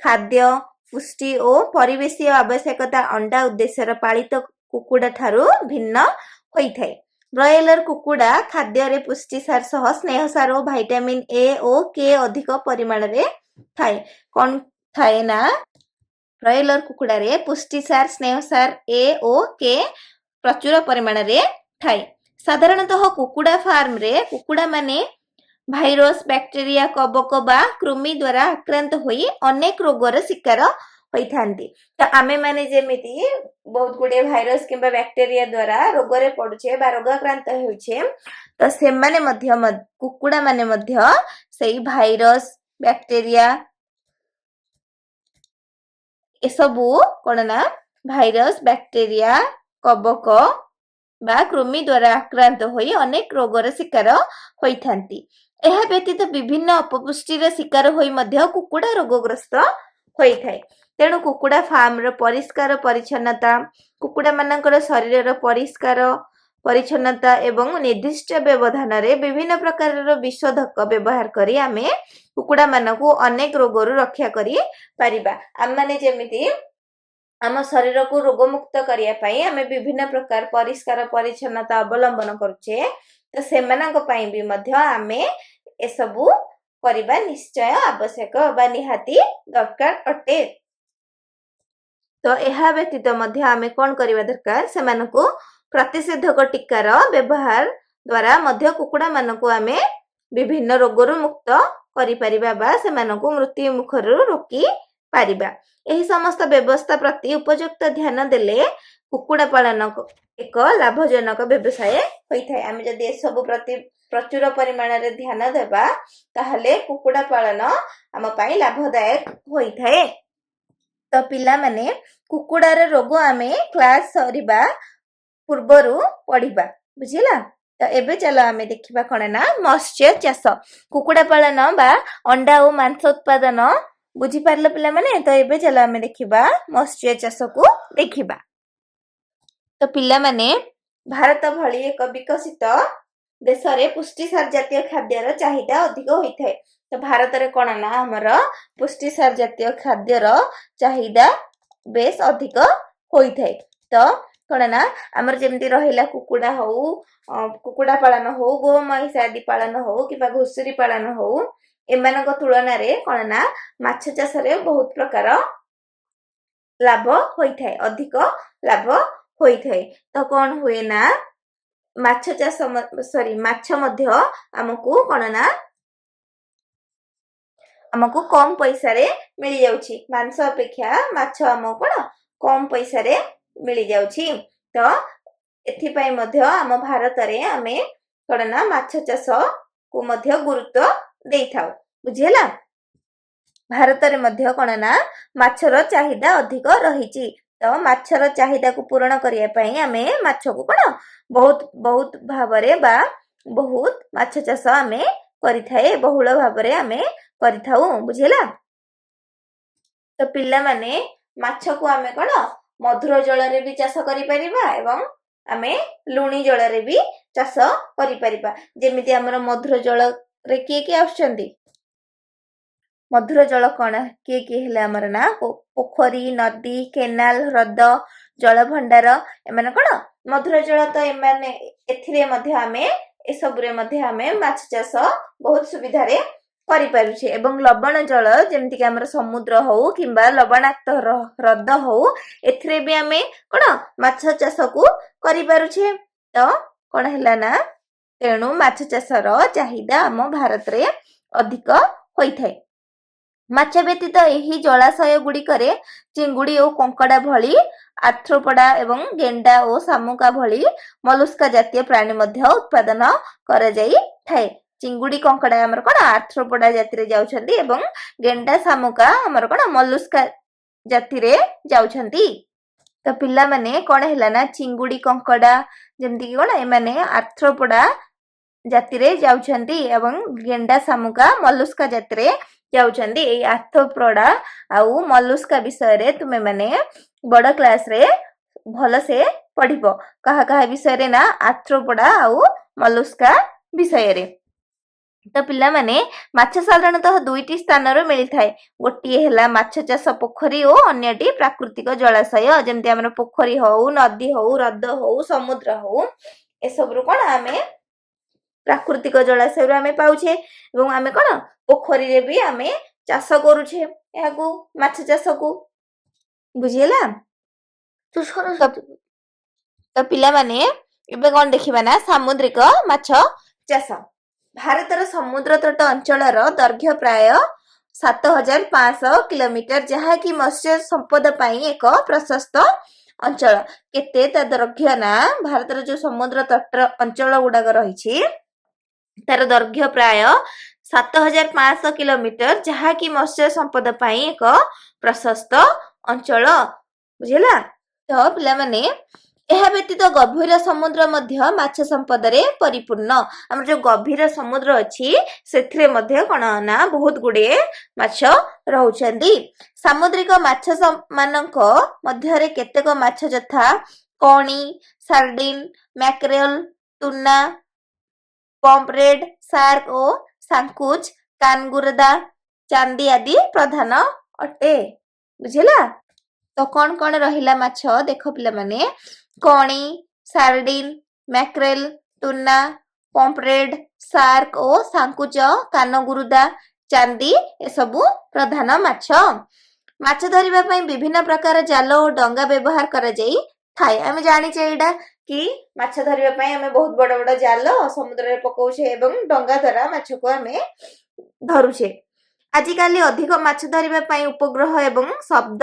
ଖାଦ୍ୟ, ପୁଷ୍ଟି ଓ ପରିବେଶୀୟ ଆବଶ୍ୟକତା ଅଣ୍ଡା ଉଦ୍ଦେଶ୍ୟରେ ପାଳିତ କୁକୁଡ଼ା ଠାରୁ ଭିନ୍ନ ହୋଇଥାଏ। ବ୍ରଏଲର କୁକୁଡ଼ା ଖାଦ୍ୟରେ ପୁଷ୍ଟିସାର ସହ ସ୍ନେହସାର ଓ ଭାଇଟାମିନ ଏ ଓ କେ ଅଧିକ ପରିମାଣରେ ଥାଏ। କଣ ଥାଏ ନା, ବ୍ରଏଲର କୁକୁଡ଼ାରେ ପୁଷ୍ଟିସାର, ସ୍ନେହସାର, ଏ ଓ କେ ପ୍ରଚୁର ପରିମାଣରେ ଥାଏ। ସାଧାରଣତଃ କୁକୁଡ଼ା ଫାର୍ମରେ କୁକୁଡ଼ାମାନେ ଭାଇରସ, ବ୍ୟାକ୍ଟେରିଆ, କବକ ବା କୃମି ଦ୍ୱାରା ଆକ୍ରାନ୍ତ ହୋଇ ଅନେକ ରୋଗର ଶିକାର ହୋଇଥାନ୍ତି। ତ ଆମେମାନେ ଯେମିତି ବହୁତ ଗୁଡିଏ ଭାଇରସ କିମ୍ବା ବ୍ୟାକ୍ଟେରିଆ ଦ୍ୱାରା ରୋଗରେ ପଡୁଛେ ବା ରୋଗାକ୍ରାନ୍ତ ହେଉଛେ, ତ ସେମାନେ ମଧ୍ୟ, କୁକୁଡ଼ା ମାନେ ମଧ୍ୟ ସେଇ ଭାଇରସ, ବ୍ୟାକ୍ଟେରିଆ ଏସବୁ କଣ ନା, ଭାଇରସ, ବ୍ୟାକ୍ଟେରିଆ, କବକ ବା କୃମି ଦ୍ୱାରା ଆକ୍ରାନ୍ତ ହୋଇ ଅନେକ ରୋଗର ଶିକାର ହୋଇଥାନ୍ତି। ଏହା ବ୍ୟତୀତ ବିଭିନ୍ନ ଅପପୁଷ୍ଟିର ଶିକାର ହୋଇ ମଧ୍ୟ କୁକୁଡ଼ା ରୋଗଗ୍ରସ୍ତ ହୋଇଥାଏ। ତେଣୁ କୁକୁଡ଼ା ଫାର୍ମର ପରିଷ୍କାର ପରିଚ୍ଛନ୍ନତା, କୁକୁଡ଼ାମାନଙ୍କର ଶରୀରର ପରିଷ୍କାର ପରିଚ୍ଛନ୍ନତା ଏବଂ ନିର୍ଦ୍ଦିଷ୍ଟ ବ୍ୟବଧାନରେ ବିଭିନ୍ନ ପ୍ରକାରର ବିଶୋଧକ ବ୍ୟବହାର କରି ଆମେ କୁକୁଡ଼ାମାନଙ୍କୁ ଅନେକ ରୋଗରୁ ରକ୍ଷା କରି ପାରିବା। ଆମମାନେ ଯେମିତି ଆମ ଶରୀରକୁ ରୋଗମୁକ୍ତ କରିବା ପାଇଁ ଆମେ ବିଭିନ୍ନ ପ୍ରକାର ପରିଷ୍କାର ପରିଚ୍ଛନ୍ନତା ଅବଲମ୍ବନ କରୁଛେ, ତ ସେମାନଙ୍କ ପାଇଁ ବି ମଧ୍ୟ ଆମେ ଏସବୁ କରିବା ନିଶ୍ଚୟ ଆବଶ୍ୟକ ବା ନିହାତି ଦରକାର ଅଟେ। ତ ଏହା ବ୍ୟତୀତ ମଧ୍ୟ ଆମେ କଣ କରିବା ଦରକାର? ସେମାନଙ୍କୁ ପ୍ରତିଷେଧକ ଟୀକାର ବ୍ୟବହାର ଦ୍ୱାରା ମଧ୍ୟ କୁକୁଡ଼ାମାନଙ୍କୁ ଆମେ ବିଭିନ୍ନ ରୋଗରୁ ମୁକ୍ତ କରିପାରିବା ବା ସେମାନଙ୍କୁ ମୃତ୍ୟୁ ମୁଖରୁ ରୋକି ପାରିବା। ଏହି ସମସ୍ତ ବ୍ୟବସ୍ଥା ପ୍ରତି ଉପଯୁକ୍ତ ଧ୍ୟାନ ଦେଲେ କୁକୁଡ଼ା ପାଳନ ଏକ ଲାଭଜନକ ବ୍ୟବସାୟ ହୋଇଥାଏ। ଆମେ ଯଦି ଏସବୁ ପ୍ରତି ପ୍ରଚୁର ପରିମାଣରେ ଧ୍ୟାନ ଦେବା, ତାହେଲେ କୁକୁଡ଼ା ପାଳନ ଆମ ପାଇଁ ଲାଭଦାୟକ ହୋଇଥାଏ। ତ ପିଲାମାନେ, କୁକୁଡ଼ାର ରୋଗ ଆମେ କ୍ଲାସ ସରିବା ପୂର୍ବରୁ ପଢିବା। ବୁଝିଲା? ତ ଏବେ ଚାଲ ଆମେ ଦେଖିବା କଣ ନା, ମତ୍ସ୍ୟ ଚାଷ। କୁକୁଡ଼ା ପାଳନ ବା ଅଣ୍ଡା ଓ ମାଂସ ଉତ୍ପାଦନ ବୁଝିପାରିଲ ପିଲାମାନେ? ତ ଏବେ ଚାଲ ଆମେ ଦେଖିବା, ମତ୍ସ୍ୟ ଚାଷକୁ ଦେଖିବା। ତ ପିଲାମାନେ, ଭାରତ ଭଳି ଏକ ବିକଶିତ ଦେଶରେ ପୁଷ୍ଟିସାର ଜାତୀୟ ଖାଦ୍ୟର ଚାହିଦା ଅଧିକ ହୋଇଥାଏ। ତ ଭାରତରେ କଣ ନା, ଆମର ପୁଷ୍ଟିସାର ଜାତୀୟ ଖାଦ୍ୟର ଚାହିଦା ବେଶ ଅଧିକ ହୋଇଥାଏ। ତ କ'ଣ ନା ଆମର ଯେମିତି ରହିଲା କୁକୁଡ଼ା ହଉ, କୁକୁଡ଼ା ପାଳନ ହଉ, ଗୋ ମହିଷ ଆଦି ପାଳନ ହଉ କିମ୍ବା ଘୁଷୁରୀ ପାଳନ ହଉ, ଏମାନଙ୍କ ତୁଳନାରେ କ'ଣ ନା ମାଛ ଚାଷରେ ବହୁତ ପ୍ରକାର ଲାଭ ହୋଇଥାଏ, ଅଧିକ ଲାଭ ହୋଇଥାଏ। ତ କ'ଣ ହୁଏ ନା ମାଛ ଚାଷ, ସରି, ମାଛ ମଧ୍ୟ ଆମକୁ କ'ଣ ନା ଆମକୁ କମ ପଇସାରେ ମିଳିଯାଉଛି। ମାଂସ ଅପେକ୍ଷା ମାଛ ଆମକୁ କ'ଣ କମ ପଇସାରେ ମିଳିଯାଉଛି। ତ ଏଥିପାଇଁ ମଧ୍ୟ ଆମ ଭାରତରେ ଆମେ କ'ଣ ନା ମାଛ ଚାଷକୁ ମଧ୍ୟ ଗୁରୁତ୍ୱ ଦେଇଥାଉ। ବୁଝିହେଲା? ଭାରତରେ ମଧ୍ୟ କ'ଣ ନା ମାଛର ଚାହିଦା ଅଧିକ ରହିଛି। ତ ମାଛର ଚାହିଦାକୁ ପୂରଣ କରିବା ପାଇଁ ଆମେ ମାଛକୁ କ'ଣ ବହୁତ ବହୁତ ଭାବରେ ବା ବହୁତ ମାଛ ଚାଷ ଆମେ କରିଥାଏ, ବହୁଳ ଭାବରେ ଆମେ କରିଥାଉ। ବୁଝିହେଲା? ତ ପିଲାମାନେ, ମାଛକୁ ଆମେ କ'ଣ ମଧୁର ଜଳରେ ବି ଚାଷ କରିପାରିବା ଏବଂ ଆମେ ଲୁଣି ଜଳରେ ବି ଚାଷ କରିପାରିବା। ଯେମିତି ଆମର ମଧୁର ଜଳରେ କିଏ କିଏ ଆସୁଛନ୍ତି? ମଧୁର ଜଳ କ'ଣ କିଏ କିଏ ହେଲେ ଆମର ନା ପୋଖରୀ, ନଦୀ, କେନାଲ, ହ୍ରଦ, ଜଳଭଣ୍ଡାର, ଏମାନେ କ'ଣ ମଧୁର ଜଳ। ତ ଏମାନେ ଏଥିରେ ମଧ୍ୟ ଆମେ, ଏସବୁରେ ମଧ୍ୟ ଆମେ ମାଛ ଚାଷ ବହୁତ ସୁବିଧାରେ କରିପାରୁଛେ। ଏବଂ ଲବଣ ଜଳ, ଯେମିତିକି ଆମର ସମୁଦ୍ର ହଉ କିମ୍ବା ଲବଣାକ୍ତ ହ୍ରଦ ହଉ, ଏଥିରେ ବି ଆମେ କ'ଣ ମାଛ ଚାଷକୁ କରିପାରୁଛେ। ତ କ'ଣ ହେଲା ନା ତେଣୁ ମାଛ ଚାଷର ଚାହିଦା ଆମ ଭାରତରେ ଅଧିକ ହୋଇଥାଏ। ମାଛ ବ୍ୟତୀତ ଏହି ଜଳାଶୟ ଗୁଡ଼ିକରେ ଚିଙ୍ଗୁଡ଼ି ଓ କଙ୍କଡ଼ା ଭଳି ଆର୍ଥ୍ରୋପୋଡା ଏବଂ ଗେଣ୍ଡା ଓ ଶାମୁକା ଭଳି ମଲୁସ୍କା ଜାତୀୟ ପ୍ରାଣୀ ମଧ୍ୟ ଉତ୍ପାଦନ କରାଯାଇଥାଏ। ଚିଙ୍ଗୁଡ଼ି, କଙ୍କଡ଼ା ଆମର କ'ଣ ଆର୍ଥ୍ରୋପୋଡା ଜାତିରେ ଯାଉଛନ୍ତି ଏବଂ ଗେଣ୍ଡା, ଶାମୁକା ଆମର କ'ଣ ମଲୁସ୍କା ଜାତିରେ ଯାଉଛନ୍ତି। ତ ପିଲାମାନେ, କ'ଣ ହେଲା ନା ଚିଙ୍ଗୁଡ଼ି, କଙ୍କଡ଼ା ଯେମିତିକି କ'ଣ ଏମାନେ ଆର୍ଥ୍ରୋପୋଡା ଜାତିରେ ଯାଉଛନ୍ତି ଏବଂ ଗେଣ୍ଡା, ଶାମୁକା ମଲୁସ୍କା ଜାତିରେ ଯାଉଛନ୍ତି। ଏଇ ଆର୍ଥ୍ରୋପୋଡା ଆଉ ମଲୁସ୍କା ବିଷୟରେ ତୁମେ ମାନେ ବଡ କ୍ଲାସରେ ଭଲସେ ପଢିବ। କାହା କାହା ବିଷୟରେ ନା ଆର୍ଥ୍ରୋପୋଡା ଆଉ ମଲୁସ୍କା ବିଷୟରେ। ତ ପିଲାମାନେ, ମାଛ ସାଧାରଣତଃ ଦୁଇଟି ସ୍ଥାନରୁ ମିଳିଥାଏ। ଗୋଟିଏ ହେଲା ମାଛ ଚାଷ ପୋଖରୀ ଓ ଅନ୍ୟଟି ପ୍ରାକୃତିକ ଜଳାଶୟ। ଯେମିତି ଆମର ପୋଖରୀ ହଉ, ନଦୀ ହଉ, ହ୍ରଦ ହଉ, ସମୁଦ୍ର ହଉ, ଏସବୁରୁ କ'ଣ ଆମେ ପ୍ରାକୃତିକ ଜଳାଶୟରୁ ଆମେ ପାଉଛେ ଏବଂ ଆମେ କ'ଣ ପୋଖରୀରେ ବି ଆମେ ଚାଷ କରୁଛେ ଏହାକୁ, ମାଛ ଚାଷକୁ। ବୁଝିହେଲା? ତୁ ସରସ୍ୱତୀ। ତ ପିଲାମାନେ, ଏବେ କଣ ଦେଖିବା ନା ସାମୁଦ୍ରିକ ମାଛ ଚାଷ। ଭାରତର ସମୁଦ୍ର ତଟ ଅଞ୍ଚଳର ଦୈର୍ଘ୍ୟ ପ୍ରାୟ 7500 କିଲୋମିଟର, ଯାହାକି ମତ୍ସ୍ୟ ସମ୍ପଦ ପାଇଁ ଏକ ପ୍ରଶସ୍ତ ଅଞ୍ଚଳ। କେତେ ତା ଦୈର୍ଘ୍ୟ ନା ଭାରତର ଯୋଉ ସମୁଦ୍ର ତଟ ଅଞ୍ଚଳ ଗୁଡାକ ରହିଛି, ତାର ଦୈର୍ଘ୍ୟ ପ୍ରାୟ 7500 କିଲୋମିଟର, ଯାହାକି ମତ୍ସ୍ୟ ସମ୍ପଦ ପାଇଁ ଏକ ପ୍ରଶସ୍ତ ଅଞ୍ଚଳ। ବୁଝିଲା? ତ ପିଲାମାନେ, ଏହା ବ୍ୟତୀତ ଗଭୀର ସମୁଦ୍ର ମଧ୍ୟ ମାଛ ସମ୍ପଦରେ ପରିପୂର୍ଣ୍ଣ। ଆମର ଯୋଉ ଗଭୀର ସମୁଦ୍ର ଅଛି, ସେଥିରେ ମଧ୍ୟ କଣ ନା ବହୁତ ଗୁଡିଏ ମାଛ ରହୁଛନ୍ତି। ସାମୁଦ୍ରିକ ମାଛ ମାନଙ୍କ ମଧ୍ୟରେ କେତେକ ମାଛ ଯଥା କଣି, ସାର୍ଡିନ, ମ୍ୟାକ୍ରେଲ, ଟୁନା, ପମ୍ପରେଡ, ସାର୍କ ଓ ସାଙ୍କୁଚ, କାନଗୁରଦା, ଚାନ୍ଦି ଆଦି ପ୍ରଧାନ ଅଟେ। ବୁଝିଲା? ତ କଣ କଣ ରହିଲା ମାଛ ଦେଖ ପିଲାମାନେ। କଣି, ସାର୍ଡିନ, ମ୍ୟାକ୍ରେଲ, ଟୁନା, ପମ୍ପରେଡ, ସାର୍କ ଓ ସାଙ୍କୁଚ, କାନଗୁରୁଦା, ଚାନ୍ଦି ଏସବୁ ପ୍ରଧାନ ମାଛ। ମାଛ ଧରିବା ପାଇଁ ବିଭିନ୍ନ ପ୍ରକାର ଜାଲ ଓ ଡଙ୍ଗା ବ୍ୟବହାର କରାଯାଇଥାଏ। ଆମେ ଜାଣିଛେ ଏଇଟା କି ମାଛ ଧରିବା ପାଇଁ ଆମେ ବହୁତ ବଡ ବଡ ଜାଲ ସମୁଦ୍ରରେ ପକଉଛେ ଏବଂ ଡଙ୍ଗା ଦ୍ଵାରା ମାଛକୁ ଆମେ ଧରୁଛେ। ଆଜିକାଲି ଅଧିକ ମାଛ ଧରିବା ପାଇଁ ଉପଗ୍ରହ ଏବଂ ଶବ୍ଦ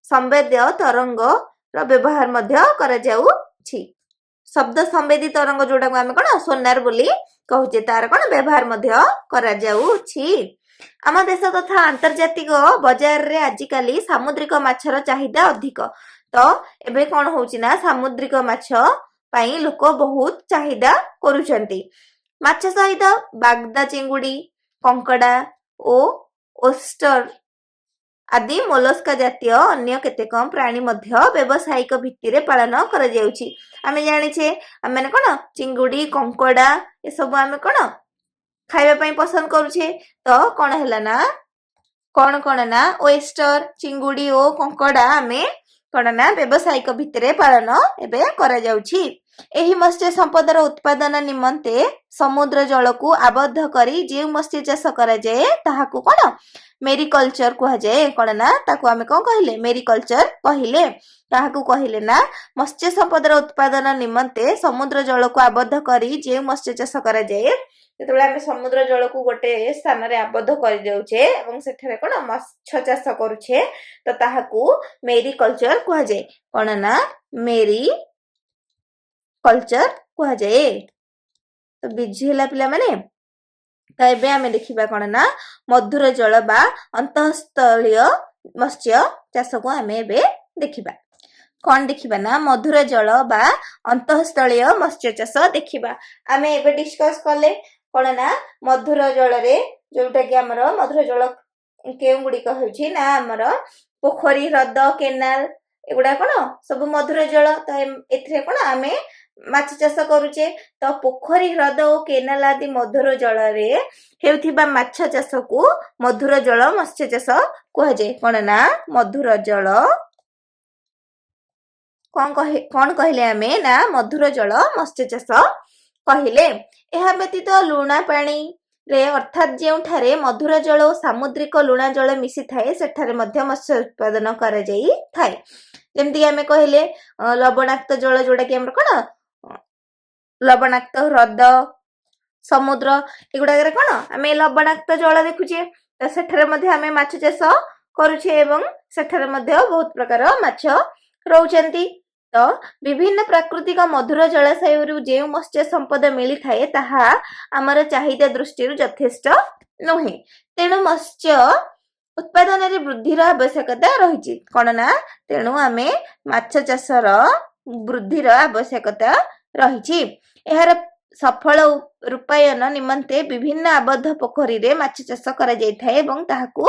ସମ୍ବେଦ୍ୟ ତରଙ୍ଗର ବ୍ୟବହାର ମଧ୍ୟ କରାଯାଉଛି। ଶବ୍ଦ ସମ୍ବେଦୀ ତରଙ୍ଗ, ଯୋଉଟାକୁ ଆମେ କଣ ସୋନାର ବୋଲି କହୁଛେ, ତାର କଣ ବ୍ୟବହାର ମଧ୍ୟ କରାଯାଉଛି। ଆମ ଦେଶ ତଥା ଆନ୍ତର୍ଜାତିକ ବଜାରରେ ଆଜିକାଲି ସାମୁଦ୍ରିକ ମାଛର ଚାହିଦା ଅଧିକ। ତ ଏବେ କଣ ହଉଛି ନା ସାମୁଦ୍ରିକ ମାଛ ପାଇଁ ଲୋକ ବହୁତ ଚାହିଦା କରୁଛନ୍ତି। ମାଛ ସହିତ ବାଗଦା ଚିଙ୍ଗୁଡି, କଙ୍କଡା ଓ ଓଷ୍ଟର ଆଦି ମୋଲସ୍କା ଜାତୀୟ ଅନ୍ୟ କେତେକ ପ୍ରାଣୀ ମଧ୍ୟ ବ୍ୟବସାୟିକ ଭିତ୍ତିରେ ପାଳନ କରାଯାଉଛି। ଆମେ ଜାଣିଛେ, ଆମେ କଣ ଚିଙ୍ଗୁଡି, କଙ୍କଡା ଏସବୁ ଆମେ କଣ ଖାଇବା ପାଇଁ ପସନ୍ଦ କରୁଛେ। ତ କଣ ହେଲା ନା କଣ କଣ ନା ଓଏଷ୍ଟର, ଚିଙ୍ଗୁଡି ଓ କଙ୍କଡା ଆମେ କଣ ନା ବ୍ୟବସାୟିକ ଭିତ୍ତିରେ ପାଳନ ଏବେ କରାଯାଉଛି। ଏହି ମତ୍ସ୍ୟ ସମ୍ପଦର ଉତ୍ପାଦନ ନିମନ୍ତେ ସମୁଦ୍ର ଜଳକୁ ଆବଦ୍ଧ କରି ଯେଉଁ ମତ୍ସ୍ୟ ଚାଷ କରାଯାଏ, ତାହାକୁ କଣ ମେରିକଲଚର କୁହାଯାଏ। କଣ ନା ତାକୁ ଆମେ କଣ କହିଲେ? ମେରିକଲଚର କହିଲେ। କାହାକୁ କହିଲେ ନା ମତ୍ସ୍ୟ ସମ୍ପଦର ଉତ୍ପାଦନ ନିମନ୍ତେ ସମୁଦ୍ର ଜଳକୁ ଆବଦ୍ଧ କରି ଯେଉଁ ମତ୍ସ୍ୟ ଚାଷ କରାଯାଏ। ଯେତେବେଳେ ଆମେ ସମୁଦ୍ର ଜଳକୁ ଗୋଟେ ସ୍ଥାନରେ ଆବଦ୍ଧ କରିଦେଉଛେ ଏବଂ ସେଠାରେ କଣ ମାଛ ଚାଷ କରୁଛେ, ତ ତାହାକୁ ମେରିକଲଚର କୁହାଯାଏ। କଣ ନା ମେରି କଲଚର କୁହାଯାଏ। ତ ବୁଝି ହେଲା ପିଲାମାନେ? ତ ଏବେ ଆମେ ଦେଖିବା କଣ ନା ମଧୁର ଜଳ ବା ଅନ୍ତଃସ୍ଥଳୀୟ ମତ୍ସ୍ୟ ଚାଷକୁ ଆମେ ଏବେ ଦେଖିବା। କଣ ଦେଖିବା ନା ମଧୁର ଜଳ ବା ଅନ୍ତଃସ୍ଥଳୀୟ ମତ୍ସ୍ୟ ଚାଷ ଦେଖିବା। ଆମେ ଏବେ ଡିସ୍କସ କଲେ କଣ ନା ମଧୁର ଜଳରେ, ଯୋଉଟା କି ଆମର ମଧୁର ଜଳ କେଉଁ ଗୁଡିକ ହେଉଛି ନା ଆମର ପୋଖରୀ, ହ୍ରଦ, କେନାଲ, ଏଗୁଡା କଣ ସବୁ ମଧୁର ଜଳ। ତ ଏଥିରେ କଣ ଆମେ ମାଛ ଚାଷ କରୁଛେ। ତ ପୋଖରୀ, ହ୍ରଦ ଓ କେନାଲ ଆଦି ମଧୁର ଜଳରେ ହେଉଥିବା ମାଛ ଚାଷକୁ ମଧୁର ଜଳ ମତ୍ସ୍ୟ ଚାଷ କୁହାଯାଏ। କଣ ନା ମଧୁର ଜଳ କଣ କହିଲେ ଆମେ ନା ମଧୁର ଜଳ ମତ୍ସ୍ୟ ଚାଷ କହିଲେ। ଏହା ବ୍ୟତୀତ ଲୁଣା ପାଣିରେ, ଅର୍ଥାତ୍ ଯେଉଁଠାରେ ମଧୁର ଜଳ ଓ ସାମୁଦ୍ରିକ ଲୁଣା ଜଳ ମିଶିଥାଏ, ସେଠାରେ ମଧ୍ୟ ମତ୍ସ୍ୟ ଉତ୍ପାଦନ କରାଯାଇଥାଏ। ଯେମିତିକି ଆମେ କହିଲେ ଲବଣାକ୍ତ ଜଳ, ଯୋଉଟା କି ଆମର କଣ ଲବଣାକ୍ତ ହ୍ରଦ, ସମୁଦ୍ର, ଏଗୁଡାକରେ କଣ ଆମେ ଲବଣାକ୍ତ ଜଳ ଦେଖୁଛେ। ତ ସେଠାରେ ମଧ୍ୟ ଆମେ ମାଛ ଚାଷ କରୁଛେ ଏବଂ ସେଠାରେ ମଧ୍ୟ ବହୁତ ପ୍ରକାର ମାଛ ରହୁଛନ୍ତି। ତ ବିଭିନ୍ନ ପ୍ରାକୃତିକ ମଧୁର ଜଳାଶୟରୁ ଯେଉଁ ମତ୍ସ୍ୟ ସମ୍ପଦ ମିଳିଥାଏ, ତାହା ଆମର ଚାହିଦା ଦୃଷ୍ଟିରୁ ଯଥେଷ୍ଟ ନୁହେଁ। ତେଣୁ ମତ୍ସ୍ୟ ଉତ୍ପାଦନରେ ବୃଦ୍ଧିର ଆବଶ୍ୟକତା ରହିଛି। କଣ ନା ତେଣୁ ଆମେ ମାଛ ଚାଷର ବୃଦ୍ଧିର ଆବଶ୍ୟକତା ରହିଛି। ଏହାର ସଫଳ ରୂପାୟନ ନିମନ୍ତେ ବିଭିନ୍ନ ଆବଦ୍ଧ ପୋଖରୀରେ ମାଛ ଚାଷ କରାଯାଇଥାଏ ଏବଂ ତାହାକୁ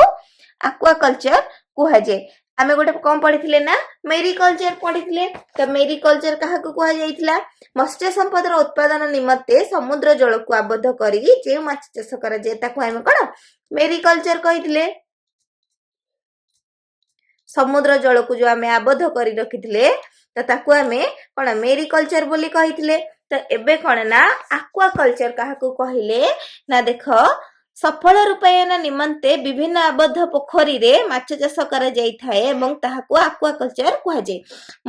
ଆକ୍ୱାକଲଚର କୁହାଯାଏ। ଆମେ ଗୋଟେ କଣ ପଢିଥିଲେ ନା ମେରିକଲଚର ପଢିଥିଲେ। ତ ମେରିକଲଚର କାହାକୁ କୁହାଯାଇଥିଲା? ମତ୍ସ୍ୟ ସମ୍ପଦର ଉତ୍ପାଦନ ନିମନ୍ତେ ସମୁଦ୍ର ଜଳକୁ ଆବଦ୍ଧ କରି ଯେଉଁ ମାଛ ଚାଷ କରାଯାଏ, ତାକୁ ଆମେ କଣ ମେରିକଲଚର କହିଥିଲେ। ସମୁଦ୍ର ଜଳକୁ ଯୋଉ ଆମେ ଆବଦ୍ଧ କରି ରଖିଥିଲେ, ତ ତାକୁ ଆମେ କଣ ମେରିକଲଚର ବୋଲି କହିଥିଲେ। ତ ଏବେ କଣ ନା ଆକ୍ୱାକଲଚର କାହାକୁ କହିଲେ ନା ଦେଖ, ସଫଳ ରୂପାୟନ ନିମନ୍ତେ ବିଭିନ୍ନ ଆବଦ୍ଧ ପୋଖରୀରେ ମାଛ ଚାଷ କରାଯାଇଥାଏ ଏବଂ ତାହାକୁ ଆକ୍ୱାକଲଚର କୁହାଯାଏ।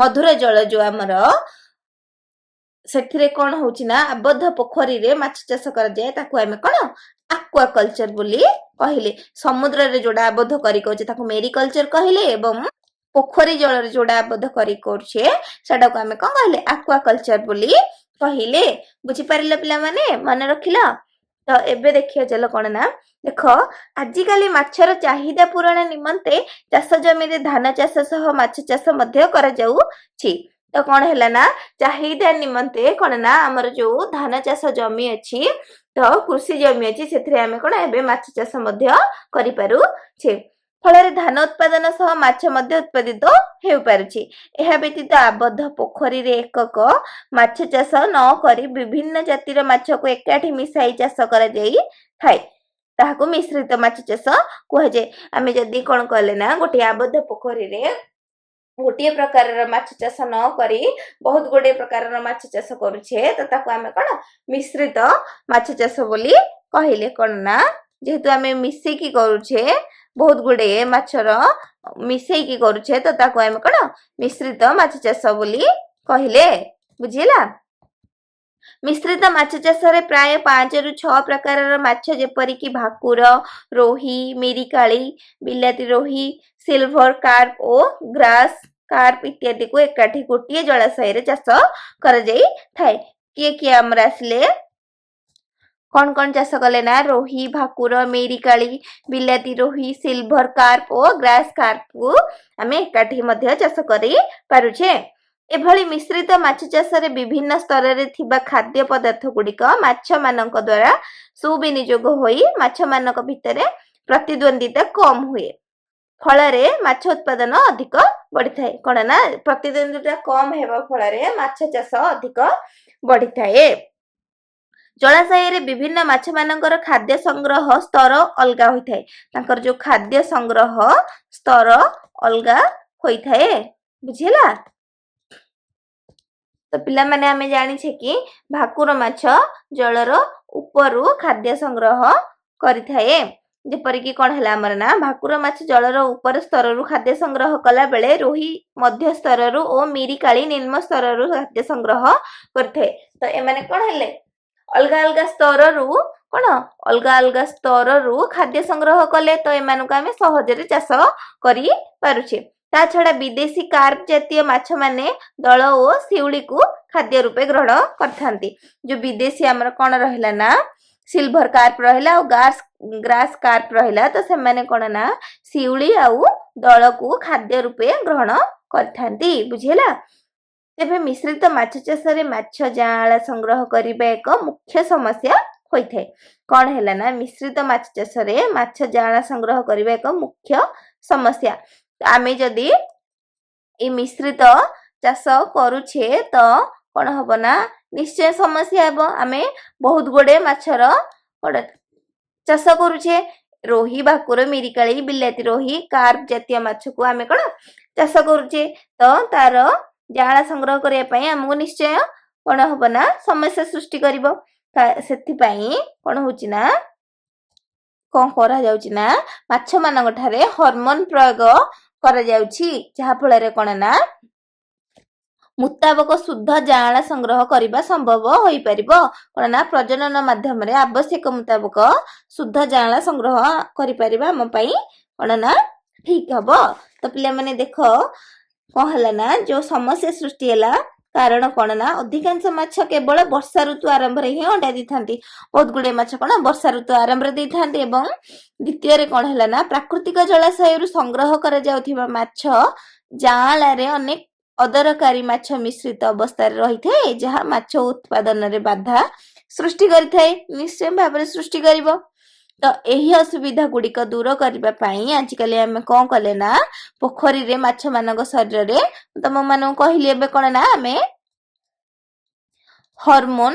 ମଧୁର ଜଳ ଯୋଉ ଆମର, ସେଥିରେ କଣ ହଉଛି ନା ଆବଦ୍ଧ ପୋଖରୀରେ ମାଛ ଚାଷ କରାଯାଏ, ତାକୁ ଆମେ କଣ ଆକ୍ୱାକଲଚର ବୋଲି କହିଲେ। ସମୁଦ୍ରରେ ଯୋଉଟା ଆବଦ୍ଧ କରି କରୁଛେ, ତାକୁ ମେରିକଲଚର କହିଲେ ଏବଂ ପୋଖରୀ ଜଳରେ ଯୋଉଟା ଆବଦ୍ଧ କରି କରୁଛେ, ସେଟାକୁ ଆମେ କଣ କହିଲେ? ଆକ୍ୱାକଲଚର ବୋଲି କହିଲେ। ବୁଝିପାରିଲ ପିଲାମାନେ? ମନେ ରଖିଲ? ତ ଏବେ ଦେଖିବା ଚାଲ। କଣ ନା ଦେଖ, ଆଜିକାଲି ମାଛର ଚାହିଦା ପୂରଣ ନିମନ୍ତେ ଚାଷ ଜମିରେ ଧାନ ଚାଷ ସହ ମାଛ ଚାଷ ମଧ୍ୟ କରାଯାଉଛି। ତ କଣ ହେଲା ନା ଚାହିଦା ନିମନ୍ତେ କଣ ନା ଆମର ଯୋଉ ଧାନ ଚାଷ ଜମି ଅଛି, ତ କୃଷି ଜମି ଅଛି, ସେଥିରେ ଆମେ କଣ ଏବେ ମାଛ ଚାଷ ମଧ୍ୟ କରିପାରୁଛେ। ଫଳରେ ଧାନ ଉତ୍ପାଦନ ସହ ମାଛ ମଧ୍ୟ ଉତ୍ପାଦିତ ହେଉପାରୁଛି। ଏହା ବ୍ୟତୀତ ଆବଦ୍ଧ ପୋଖରୀରେ ଏକକ ମାଛ ଚାଷ ନ କରି ବିଭିନ୍ନ ଜାତିର ମାଛକୁ ଏକାଠି ମିଶାଇ ଚାଷ କରାଯାଇଥାଏ। ତାହାକୁ ମିଶ୍ରିତ ମାଛ ଚାଷ କୁହାଯାଏ। ଆମେ ଯଦି କଣ କଲେ ନା ଗୋଟିଏ ଆବଦ୍ଧ ପୋଖରୀରେ ଗୋଟିଏ ପ୍ରକାରର ମାଛ ଚାଷ ନ କରି ବହୁତ ଗୁଡିଏ ପ୍ରକାରର ମାଛ ଚାଷ କରୁଛେ, ତ ତାକୁ ଆମେ କଣ ମିଶ୍ରିତ ମାଛ ଚାଷ ବୋଲି କହିଲେ। କଣ ନା ଯେହେତୁ ଆମେ ମିଶେଇକି କରୁଛେ, ବହୁତ ଗୁଡିଏ ମାଛର ମିଶେଇକି କରୁଛେ, ତ ତାକୁ ଆମେ କଣ ମିଶ୍ରିତ ମାଛ ଚାଷ ବୋଲି କହିଲେ। ବୁଝିଲା? ମିଶ୍ରିତ ମାଛ ଚାଷରେ ପ୍ରାୟ 5ରୁ 6 ପ୍ରକାରର ମାଛ, ଯେପରିକି ଭାକୁର, ରୋହି, ମିରିକାଳି, ବିଲାତି ରୋହି, ସିଲଭର କାର୍ପ ଓ ଗ୍ରାସ କାର୍ପ ଇତ୍ୟାଦିକୁ ଏକାଠି ଗୋଟିଏ ଜଳାଶୟରେ ଚାଷ କରାଯାଇଥାଏ। କିଏ କିଏ ଆମର ଆସିଲେ? କଣ କଣ ଚାଷ କଲେ ନା ରୋହି, ଭାକୁର, ମିରିକାଳି, ବିଲାତି ରୋହି, ସିଲଭର କାର୍ପ ଓ ଗ୍ରାସ କାର୍ପକୁ ଆମେ ଏକାଠି ମଧ୍ୟ ଚାଷ କରି ପାରୁଛେ। ଏଭଳି ମିଶ୍ରିତ ମାଛ ଚାଷରେ ବିଭିନ୍ନ ସ୍ତରରେ ଥିବା ଖାଦ୍ୟ ପଦାର୍ଥ ଗୁଡ଼ିକ ମାଛମାନଙ୍କ ଦ୍ୱାରା ସୁବିନିଯୋଗ ହୋଇ ମାଛମାନଙ୍କ ଭିତରେ ପ୍ରତିଦ୍ୱନ୍ଦିତା କମ ହୁଏ। ଫଳରେ ମାଛ ଉତ୍ପାଦନ ଅଧିକ ବଢିଥାଏ। କଣ ନା ପ୍ରତିଦ୍ୱନ୍ଦିତା କମ ହେବା ଫଳରେ ମାଛ ଚାଷ ଅଧିକ ବଢିଥାଏ। ଜଳାଶୟରେ ବିଭିନ୍ନ ମାଛମାନଙ୍କର ଖାଦ୍ୟ ସଂଗ୍ରହ ସ୍ତର ଅଲଗା ହୋଇଥାଏ। ତାଙ୍କର ଯୋଉ ଖାଦ୍ୟ ସଂଗ୍ରହ ସ୍ତର ଅଲଗା ହୋଇଥାଏ। ବୁଝିହେଲା? ତ ପିଲାମାନେ, ଆମେ ଜାଣିଛେ କି ଭାକୁର ମାଛ ଜଳର ଉପରୁ ଖାଦ୍ୟ ସଂଗ୍ରହ କରିଥାଏ। ଯେପରିକି କଣ ହେଲା ଆମର ନା ଭାକୁର ମାଛ ଜଳର ଉପର ସ୍ତରରୁ ଖାଦ୍ୟ ସଂଗ୍ରହ କଲା ବେଳେ ରୋହି ମଧ୍ୟ ସ୍ତରରୁ ଓ ମିରିକାଳି ନିମ୍ନ ସ୍ତରରୁ ଖାଦ୍ୟ ସଂଗ୍ରହ କରିଥାଏ। ତ ଏମାନେ କଣ ହେଲେ? ଅଲଗା ଅଲଗା ସ୍ତରରୁ କଣ, ଅଲଗା ଅଲଗା ସ୍ତରରୁ ଖାଦ୍ୟ ସଂଗ୍ରହ କଲେ। ତ ଏମାନଙ୍କୁ ଆମେ ସହଜରେ ଚାଷ କରିପାରୁଛେ। ତା ଛଡା ବିଦେଶୀ କାର୍ପ ଜାତୀୟ ମାଛମାନେ ଦଳ ଓ ଶିଉଳିକୁ ଖାଦ୍ୟ ରୂପେ ଗ୍ରହଣ କରିଥାନ୍ତି। ଯୋଉ ବିଦେଶୀ ଆମର କଣ ରହିଲା ନା ସିଲଭର କାର୍ପ ରହିଲା ଆଉ ଗ୍ରାସ କାର୍ପ ରହିଲା, ତ ସେମାନେ କଣ ନା ଶିଉଳି ଆଉ ଦଳକୁ ଖାଦ୍ୟ ରୂପେ ଗ୍ରହଣ କରିଥାନ୍ତି। ବୁଝିହେଲା? ତେବେ ମିଶ୍ରିତ ମାଛ ଚାଷରେ ମାଛ ଯାଆଁଳା ସଂଗ୍ରହ କରିବା ଏକ ମୁଖ୍ୟ ସମସ୍ୟା ହୋଇଥାଏ। କଣ ହେଲା ନା ମିଶ୍ରିତ ମାଛ ଚାଷରେ ମାଛ ଯାଆଁଳା ସଂଗ୍ରହ କରିବା ଏକ ମୁଖ୍ୟ ସମସ୍ୟା। ଆମେ ଯଦି ଏଇ ମିଶ୍ରିତ ଚାଷ କରୁଛେ, ତ କଣ ହବ ନା ନିଶ୍ଚୟ ସମସ୍ୟା ହେବ। ଆମେ ବହୁତ ଗୁଡେ ମାଛର କଣ ଚାଷ କରୁଛେ। ରୋହି, ଭାକୁର, ମିରିକାଳି, ବିଲାତି ରୋହି, କାର୍ପ ଜାତୀୟ ମାଛକୁ ଆମେ କଣ ଚାଷ କରୁଛେ। ତ ତାର ଯାଆଁଳା ସଂଗ୍ରହ କରିବା ପାଇଁ ଆମକୁ ନିଶ୍ଚୟ କଣ ହବ ନା ସମସ୍ୟା ସୃଷ୍ଟି କରିବ। ସେଥିପାଇଁ କଣ ହଉଛି ନା କଣ କରାଯାଉଛି ନା ମାଛ ମାନଙ୍କ ଠାରେ ହରମୋନ ପ୍ରୟୋଗ କରାଯାଉଛି, ଯାହା ଫଳରେ କଣ ନା ମୁତାବକ ଶୁଦ୍ଧ ଯାଆଁଳା ସଂଗ୍ରହ କରିବା ସମ୍ଭବ ହୋଇପାରିବ। କଣ ନା ପ୍ରଜନନ ମାଧ୍ୟମରେ ଆବଶ୍ୟକ ମୁତାବକ ଶୁଦ୍ଧ ଯାଆଁଳା ସଂଗ୍ରହ କରିପାରିବା ଆମ ପାଇଁ କଣ ନା ଠିକ ହବ। ତ ପିଲାମାନେ ଦେଖ, କଣ ହେଲା ନା ଯୋଉ ସମସ୍ୟା ସୃଷ୍ଟି ହେଲା, କାରଣ କଣ ନା ଅଧିକାଂଶ ମାଛ କେବଳ ବର୍ଷା ଋତୁ ଆରମ୍ଭରେ ହିଁ ଅଣ୍ଡା ଦେଇଥାନ୍ତି। ବହୁତ ଗୁଡିଏ ମାଛ କଣ ବର୍ଷା ଋତୁ ଆରମ୍ଭରେ ଦେଇଥାନ୍ତି। ଏବଂ ଦ୍ୱିତୀୟରେ କଣ ହେଲା ନା ପ୍ରାକୃତିକ ଜଳାଶୟରୁ ସଂଗ୍ରହ କରାଯାଉଥିବା ମାଛ ଯାଆଁଳାରେ ଅନେକ ଅଦରକାରୀ ମାଛ ମିଶ୍ରିତ ଅବସ୍ଥାରେ ରହିଥାଏ, ଯାହା ମାଛ ଉତ୍ପାଦନରେ ବାଧା ସୃଷ୍ଟି କରିଥାଏ। ନିଶ୍ଚୟ ଭାବରେ ସୃଷ୍ଟି କରିବ। ତ ଏହି ଅସୁବିଧା ଗୁଡିକ ଦୂର କରିବା ପାଇଁ ଆଜିକାଲି ଆମେ କଣ କଲେ ନା ପୋଖରୀରେ ମାଛ ମାନଙ୍କ ଶରୀରରେ, ତମ ମାନଙ୍କୁ କହିଲି ଏବେ, କଣ ନା ଆମେ ହରମୋନ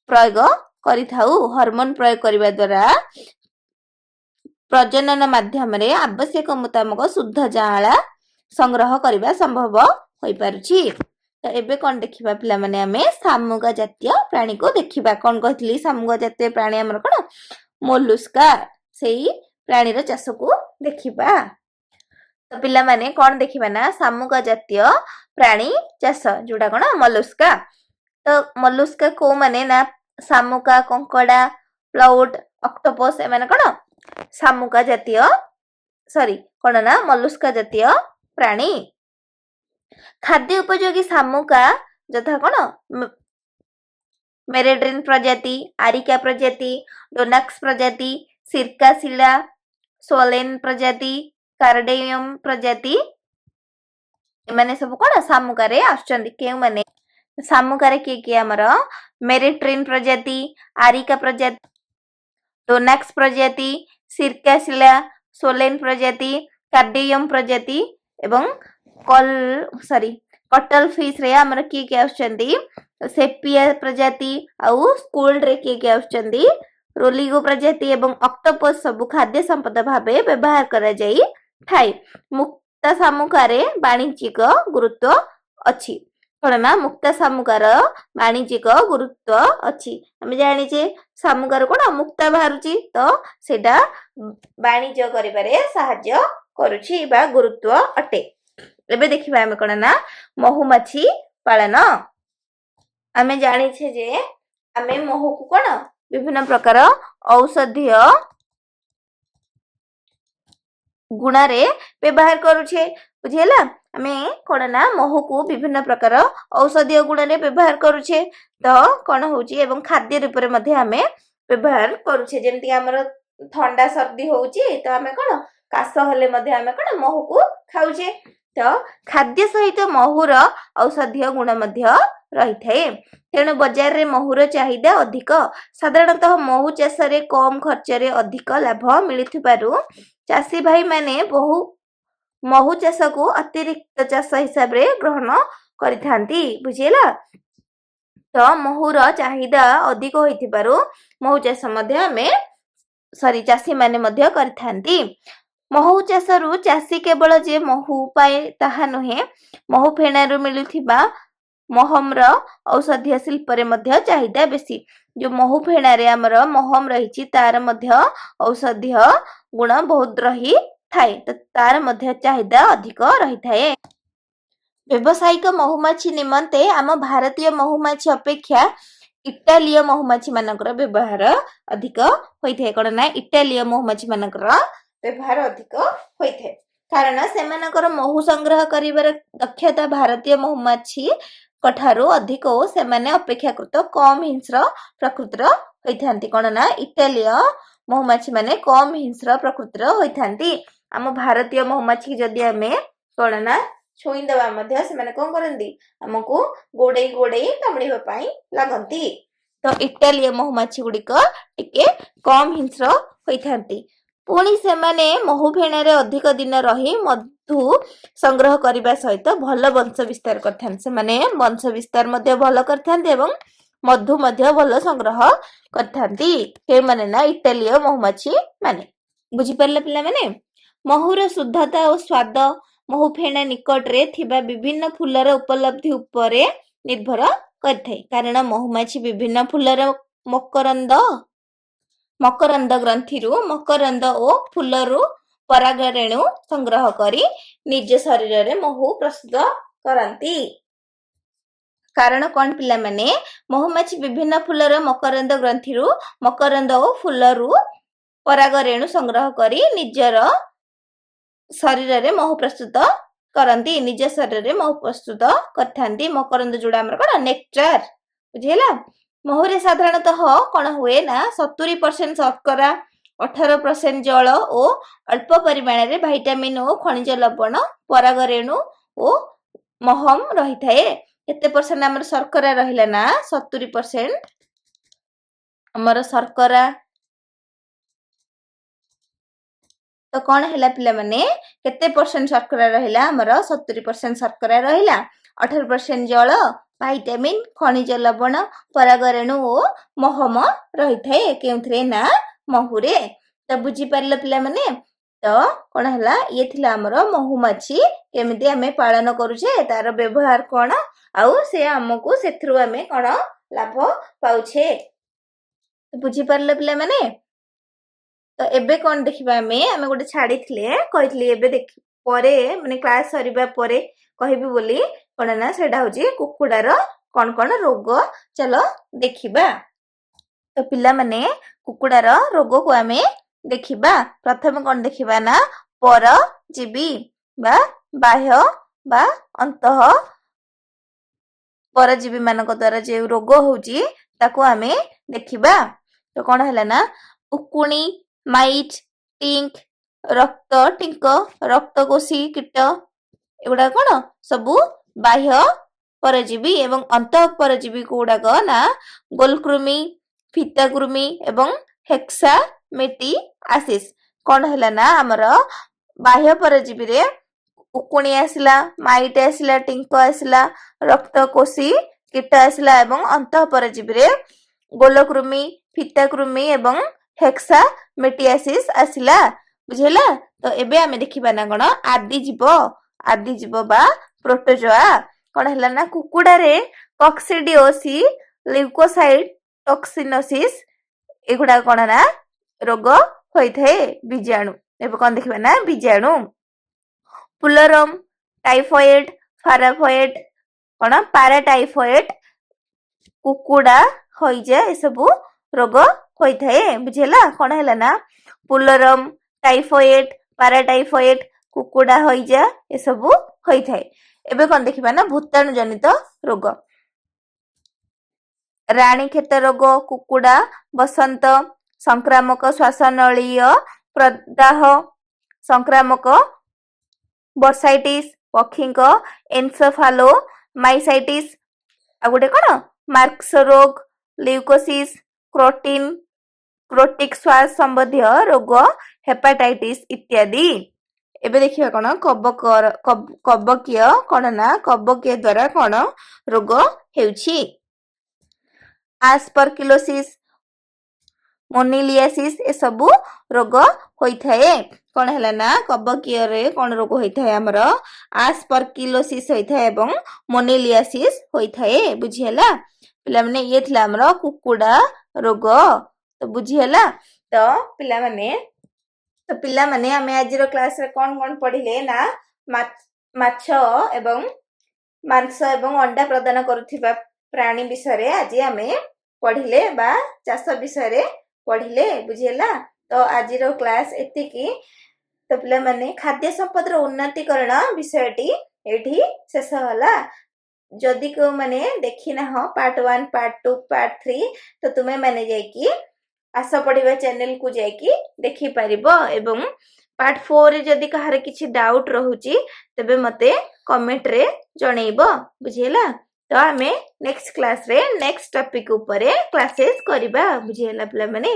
ପ୍ରୟୋଗ କରିଥାଉ। ହରମୋନ ପ୍ରୟୋଗ କରିବା ଦ୍ଵାରା ପ୍ରଜନନ ମାଧ୍ୟମରେ ଆବଶ୍ୟକ ମୁତାବକ ଶୁଦ୍ଧ ଯାଆଁଳା ସଂଗ୍ରହ କରିବା ସମ୍ଭବ ହୋଇପାରୁଛି। ତ ଏବେ କଣ ଦେଖିବା ପିଲାମାନେ? ଆମେ ଶାମୁକା ଜାତୀୟ ପ୍ରାଣୀକୁ ଦେଖିବା। କଣ କହିଥିଲି? ଶାମୁକା ଜାତୀୟ ପ୍ରାଣୀ ଆମର କଣ? ମୋଲୁସ୍କା। ସେଇ ପ୍ରାଣୀର ଚାଷକୁ ଦେଖିବା। ତ ପିଲାମାନେ, କଣ ଦେଖିବା ନା ଶାମୁକା ଜାତୀୟ ପ୍ରାଣୀ ଚାଷ, ଯୋଉଟା କଣ ମଲୁସ୍କା। ତ ମଲୁସ୍କା କୋଉମାନେ ନା ଶାମୁକା, କଙ୍କଡା, ପ୍ଲଉଟ, ଅକ୍ଟୋପସ, ଏମାନେ କଣ ଶାମୁକା ଜାତୀୟ, ସରି, କଣ ନା ମଲୁସ୍କା ଜାତୀୟ ପ୍ରାଣୀ। ଖାଦ୍ୟ ଉପଯୋଗୀ ଶାମୁକା ଯଥା କଣ ମେରେଡ୍ରିନ୍ ପ୍ରଜାତି, ଆରିକା ପ୍ରଜାତି, ଡୋନାକ୍ସ ପ୍ରଜାତି, ସିର୍କାସିଲା, ସୋଲେନ୍ ପ୍ରଜାତି, କାର୍ଡେୟମ ପ୍ରଜାତି, ଏମାନେ ସବୁ କଣ ଶାମୁକାରେ ଆସୁଛନ୍ତି। କେଉଁମାନେ ଶାମୁକାରେ? କିଏ କିଏ? ଆମର ମେରେଟ୍ରିନ୍ ପ୍ରଜାତି, ଆରିକା ପ୍ରଜାତି, ଡୋନାକ୍ସ ପ୍ରଜାତି, ସିର୍କାସିଲା, ସୋଲେନ୍ ପ୍ରଜାତି, କାର୍ଡେୟମ ପ୍ରଜାତି ଏବଂ କଲ ସରି କଟଲ ଫିସ୍ ରେ ଆମର କିଏ କିଏ ଆସୁଛନ୍ତି? ସେପିଆ ପ୍ରଜାତି। ଆଉ ସ୍କୁଇଡରେ କିଏ କିଏ ଆସୁଛନ୍ତି? ରୋଲିଗୋ ପ୍ରଜାତି ଏବଂ ଅକ୍ଟୋପସ୍ ସବୁ ଖାଦ୍ୟ ସମ୍ପଦ ଭାବେ ବ୍ୟବହାର କରାଯାଇଥାଏ। ମୁକ୍ତା ଶାମୁକାରେ ବାଣିଜ୍ୟିକ ଗୁରୁତ୍ୱ ଅଛି। କଣ ନା ମୁକ୍ତା ଶାମୁକାର ବାଣିଜ୍ୟିକ ଗୁରୁତ୍ୱ ଅଛି। ଆମେ ଜାଣିଛେ ଶାମୁକାରୁ କଣ ମୁକ୍ତା ବାହାରୁଛି, ତ ସେଇଟା ବାଣିଜ୍ୟ କରିବାରେ ସାହାଯ୍ୟ କରୁଛି ବା ଗୁରୁତ୍ୱ ଅଟେ। ଏବେ ଦେଖିବା ଆମେ କଣ ନା ମହୁମାଛି ପାଳନ। ଆମେ ଜାଣିଛେ ଯେ ଆମେ ମହୁକୁ କଣ ବିଭିନ୍ନ ପ୍ରକାର ଔଷଧୀୟ ଗୁଣରେ ବ୍ୟବହାର କରୁଛେ। ବୁଝିହେଲା? ଆମେ କଣ ନା ମହୁକୁ ବିଭିନ୍ନ ପ୍ରକାର ଔଷଧୀୟ ଗୁଣରେ ବ୍ୟବହାର କରୁଛେ। ତ କଣ ହଉଛି, ଏବଂ ଖାଦ୍ୟ ରୂପରେ ମଧ୍ୟ ଆମେ ବ୍ୟବହାର କରୁଛେ। ଯେମିତି ଆମର ଥଣ୍ଡା ସର୍ଦ୍ଦି ହଉଛି, ତ ଆମେ କଣ କାଶ ହେଲେ ମଧ୍ୟ ଆମେ କଣ ମହୁକୁ ଖାଉଛେ। ତ ଖାଦ୍ୟ ସହିତ ମହୁର ଔଷଧୀୟ ଗୁଣ ମଧ୍ୟ ରହିଥାଏ। ତେଣୁ ବଜାରରେ ମହୁର ଚାହିଦା ଅଧିକ। ସାଧାରଣତଃ ମହୁ ଚାଷରେ କମ ଖର୍ଚ୍ଚରେ ଅଧିକ ଲାଭ ମିଳୁଥିବାରୁ ଚାଷୀ ଭାଇମାନେ ବହୁ ମହୁ ଚାଷକୁ ଅତିରିକ୍ତ ଚାଷ ହିସାବରେ ଗ୍ରହଣ କରିଥାନ୍ତି। ବୁଝିହେଲା? ତ ମହୁର ଚାହିଦା ଅଧିକ ହୋଇଥିବାରୁ ମହୁ ଚାଷ ମଧ୍ୟ ଆମେ, ସରି, ଚାଷୀମାନେ ମଧ୍ୟ କରିଥାନ୍ତି। ମହୁ ଚାଷରୁ ଚାଷୀ କେବଳ ଯେ ମହୁ ପାଏ ତାହା ନୁହେଁ, ମହୁ ଫେଣାରୁ ମିଳୁଥିବା ମହମର ଔଷଧୀୟ ଶିଳ୍ପରେ ମଧ୍ୟ ଚାହିଦା ବେଶୀ। ଯୋଉ ମହୁ ଫେଣାରେ ଆମର ମହମ ରହିଛି, ତାର ମଧ୍ୟ ଔଷଧୀୟ ଗୁଣ ବହୁତ ରହିଥାଏ, ତ ତାର ମଧ୍ୟ ଚାହିଦା ଅଧିକ ରହିଥାଏ। ବ୍ୟବସାୟିକ ମହୁମାଛି ନିମନ୍ତେ ଆମ ଭାରତୀୟ ମହୁମାଛି ଅପେକ୍ଷା ଇଟାଲୀୟ ମହୁମାଛି ମାନଙ୍କର ବ୍ୟବହାର ଅଧିକ ହୋଇଥାଏ। କଣ ନା ଇଟାଲୀୟ ମହୁମାଛି ମାନଙ୍କର ବ୍ୟବହାର ଅଧିକ ହୋଇଥାଏ, କାରଣ ସେମାନଙ୍କର ମହୁ ସଂଗ୍ରହ କରିବାର ଦକ୍ଷତା ଭାରତୀୟ ମହୁମାଛିଙ୍କ ଠାରୁ ଅଧିକ ଓ ସେମାନେ ଅପେକ୍ଷାକୃତ କମ ହିଂସ୍ର ପ୍ରକୃତିର ହୋଇଥାନ୍ତି। କଣ ନା ଇଟାଲୀୟ ମହୁମାଛି ମାନେ କମ ହିଂସ୍ର ପ୍ରକୃତିର ହୋଇଥାନ୍ତି। ଆମ ଭାରତୀୟ ମହୁମାଛି ଯଦି ଆମେ କଣ ନା ଛୁଇଁଦେବା ମଧ୍ୟ, ସେମାନେ କଣ କରନ୍ତି? ଆମକୁ ଗୋଡେଇ ଗୋଡେଇ କାମୁଡିବା ପାଇଁ ଲାଗନ୍ତି। ତ ଇଟାଲୀୟ ମହୁମାଛି ଗୁଡିକ ଟିକେ କମ ହିଂସ୍ର ହୋଇଥାନ୍ତି। ପୁଣି ସେମାନେ ମହୁ ଫେଣାରେ ଅଧିକ ଦିନ ରହି ମଧୁ ସଂଗ୍ରହ କରିବା ସହିତ ଭଲ ବଂଶ ବିସ୍ତାର କରିଥାନ୍ତି। ସେମାନେ ବଂଶ ବିସ୍ତାର ମଧ୍ୟ ଭଲ କରିଥାନ୍ତି ଏବଂ ମଧୁ ମଧ୍ୟ ଭଲ ସଂଗ୍ରହ କରିଥାନ୍ତି। କେଉଁମାନେ ନା ଇଟାଲୀୟ ମହୁମାଛି ମାନେ। ବୁଝିପାରିଲେ ପିଲାମାନେ? ମହୁର ଶୁଦ୍ଧତା ଓ ସ୍ୱାଦ ମହୁ ଫେଣା ନିକଟରେ ଥିବା ବିଭିନ୍ନ ଫୁଲର ଉପଲବ୍ଧି ଉପରେ ନିର୍ଭର କରିଥାଏ, କାରଣ ମହୁମାଛି ବିଭିନ୍ନ ଫୁଲର ମକରନ୍ଦ ଗ୍ରନ୍ଥିରୁ ମକରନ୍ଦ ଓ ଫୁଲରୁ ପରାଗରେଣୁ ସଂଗ୍ରହ କରି ନିଜ ଶରୀରରେ ମହୁ ପ୍ରସ୍ତୁତ କରନ୍ତି। କାରଣ କଣ ପିଲାମାନେ? ମହୁମାଛି ବିଭିନ୍ନ ଫୁଲର ମକରନ୍ଦ ଗ୍ରନ୍ଥିରୁ ମକରନ୍ଦ ଓ ଫୁଲରୁ ପରାଗରେଣୁ ସଂଗ୍ରହ କରି ନିଜର ଶରୀରରେ ମହୁ ପ୍ରସ୍ତୁତ କରନ୍ତି। ନିଜ ଶରୀରରେ ମହୁ ପ୍ରସ୍ତୁତ କରିଥାନ୍ତି। ମକରନ୍ଦ ଯୋଉଟା ଆମର କଣ? ନେକ୍ଟାର। ବୁଝିହେଲା? ମହୁରେ ସାଧାରଣତଃ କଣ ହୁଏ ନା 70% ଶର୍କରା, 18% ଜଳ ଓ ଅଳ୍ପ ପରିମାଣରେ ଭାଇଟାମିନ ଓ ଖଣିଜ ଲବଣ, ପରାଗରେଣୁ ଓ ମହମ ରହିଥାଏ। କେତେ ପରସେଣ୍ଟ ଆମର ଶର୍କରା ରହିଲା ନା 70% ଆମର ଶର୍କରା। ତ କଣ ହେଲା ପିଲାମାନେ? କେତେ ପରସେଣ୍ଟ ଶର୍କରା ରହିଲା ଆମର? 70% ଶର୍କରା ରହିଲା, 18% ଜଳ, ଭାଇଟାମିନ, ଖଣିଜ ଲବଣ, ପରାଗରେଣୁ ଓ ମହମ ରହିଥାଏ। କେଉଁଥିରେ ନା ମହୁରେ। ତ ବୁଝିପାରିଲ ପିଲାମାନେ? ତ କଣ ହେଲା? ଇଏ ଥିଲା ଆମର ମହୁମାଛି କେମିତି ଆମେ ପାଳନ କରୁଛେ, ତାର ବ୍ୟବହାର କଣ, ଆଉ ସେ ଆମକୁ ସେଥିରୁ ଆମେ କଣ ଲାଭ ପାଉଛେ। ବୁଝିପାରିଲ ପିଲାମାନେ? ତ ଏବେ କଣ ଦେଖିବା ଆମେ? ଆମେ ଗୋଟେ ଛାଡିଥିଲେ, କହିଥିଲି ଏବେ ଦେଖି ପରେ, ମାନେ କ୍ଲାସ ସରିବା ପରେ କହିବି ବୋଲି। କଣ ନା ସେଇଟା ହଉଛି କୁକୁଡାର କଣ କଣ ରୋଗ। ଚାଲ ଦେଖିବା। ତ ପିଲାମାନେ, କୁକୁଡାର ରୋଗକୁ ଆମେ ଦେଖିବା। ପ୍ରଥମେ କଣ ଦେଖିବା ନା ପରଜୀବୀ ବା ବାହ୍ୟ ବା ଅନ୍ତଃ ପରଜୀବୀ ମାନଙ୍କ ଦ୍ଵାରା ଯେଉଁ ରୋଗ ହଉଛି, ତାକୁ ଆମେ ଦେଖିବା। ତ କଣ ହେଲା ନା ଉକୁଣି, ମାଇଟ୍, ଟିଙ୍କ, ରକ୍ତ ଟିଙ୍କ, ରକ୍ତକୋଷୀ କୀଟ, ଏଗୁଡାକ କଣ ସବୁ ବାହ୍ୟ ପରଜୀବୀ। ଏବଂ ଅନ୍ତଃ ପରଜୀବୀ କୋଉଗୁଡାକ ନା ଗୋଲକୃମି, ଫିତାକୃମି ଏବଂ ହେକ୍ସାମେଟିଆସିସ୍। କଣ ହେଲା ନା ଆମର ବାହ୍ୟ ପରଜୀବୀରେ ଉକୁଣି ଆସିଲା, ମାଇଟ୍ ଆସିଲା, ଟିଙ୍କ ଆସିଲା, ରକ୍ତକୋଷୀ କୀଟ ଆସିଲା ଏବଂ ଅନ୍ତଃ ପରଜୀବୀରେ ଗୋଲକୃମି, ଫିତାକୃମି ଏବଂ ହେକ୍ସାମେଟିଆସିସ୍ ଆସିଲା। ବୁଝିହେଲା? ତ ଏବେ ଆମେ ଦେଖିବା ନା କଣ ଆଦିଜୀବ। ଆଦିଜୀବ ବା ପ୍ରୋଟୋଜୋଆ। କଣ ହେଲା ନା କୁକୁଡାରେ କକ୍ସିଡିଓସି, ଲ୍ୟୁକୋସାଇଟ ଟକ୍ସିନୋସିସ୍, ଏଗୁଡାକ କଣ ନା ରୋଗ ହୋଇଥାଏ। ବୀଜାଣୁ। ଏବେ କଣ ଦେଖିବା ନା ବୀଜାଣୁ। ପୁଲରମ, ଟାଇଫଏଡ, ଫାରାଫଏଡ କଣ ପାରାଟାଇଫଏଡ, କୁକୁଡା ହଇଜା, ଏସବୁ ରୋଗ ହୋଇଥାଏ। ବୁଝିହେଲା? କଣ ହେଲା ନା ପୁଲରମ, ଟାଇଫଏଡ, ପାରାଟାଇଫଏଡ, କୁକୁଡା ହଇଜା, ଏସବୁ ହୋଇଥାଏ। ଏବେ କଣ ଦେଖିବା ନା ଭୂତାଣୁ ଜନିତ ରୋଗ। ରାଣୀକ୍ଷେତ ରୋଗ, କୁକୁଡା ବସନ୍ତ, ସଂକ୍ରାମକ ଶ୍ୱାସନଳୀୟ ପ୍ରଦାହ, ସଂକ୍ରାମକ ବର୍ସାଇଟିସ୍, ପକ୍ଷୀଙ୍କ ଏନସେଫାଲୋ ମାଇସାଇଟିସ୍, ଆଉ ଗୋଟେ କଣ ମାର୍କସ ରୋଗ, ଲ୍ୟୁକୋସିସ୍, କ୍ରୋଟିକ ଶ୍ୱାସ ସମ୍ବନ୍ଧୀୟ ରୋଗ, ହେପାଟାଇଟିସ୍ ଇତ୍ୟାଦି। ଏବେ ଦେଖିବା କଣ କବକୀୟ। କଣ ନା କବକୀୟ ଦ୍ଵାରା କଣ ରୋଗ ହେଉଛି? ଆସ୍ପରକିଲୋସିସ୍, ମୋନିଲିଆସିସ୍, ଏସବୁ ରୋଗ ହୋଇଥାଏ। କଣ ହେଲା ନା କବକୀୟରେ କଣ ରୋଗ ହୋଇଥାଏ? ଆମର ଆସ୍ପର୍କିଲୋସିସ୍ ହୋଇଥାଏ ଏବଂ ମୋନିଲିଆସିସ୍ ହୋଇଥାଏ। ବୁଝିହେଲା ପିଲାମାନେ? ଇଏ ଥିଲା ଆମର କୁକୁଡ଼ା ରୋଗ। ତ ବୁଝିହେଲା? ତ ପିଲାମାନେ, ଆମେ ଆଜିର କ୍ଲାସରେ କଣ କଣ ପଢିଲେ ନା ମାଛ ଏବଂ ମାଂସ ଏବଂ ଅଣ୍ଡା ପ୍ରଦାନ କରୁଥିବା ପ୍ରାଣୀ ବିଷୟରେ ଆଜି ଆମେ ପଢିଲେ ବା ଚାଷ ବିଷୟରେ ପଢିଲେ। ବୁଝିହେଲା? ତ ଆଜିର କ୍ଲାସ ଏତିକି। ତ ପିଲାମାନେ, ଖାଦ୍ୟ ସମ୍ପଦର ଉନ୍ନତିକରଣ ବିଷୟଟି ଏଇଠି ଶେଷ ହେଲା। ଯଦି କେଉଁମାନେ ଦେଖିନାହ part 1, part 2, part 3, ତ ତୁମେ ମାନେ ଯାଇକି ଆସ ପଢିବା ଚ୍ୟାନେଲକୁ ଯାଇକି ଦେଖିପାରିବ। ଏବଂ ପାର୍ଟ 4ରେ ଯଦି କାହାର କିଛି ଡାଉଟ୍ ରହୁଛି, ତେବେ ମତେ କମେଣ୍ଟରେ ଜଣେଇବ। ବୁଝିହେଲା? ତ ଆମେ ନେକ୍ସଟ କ୍ଲାସରେ ନେକ୍ସଟ ଟପିକ ଉପରେ କ୍ଲାସେସ୍ କରିବା। ବୁଝିହେଲା ପିଲାମାନେ?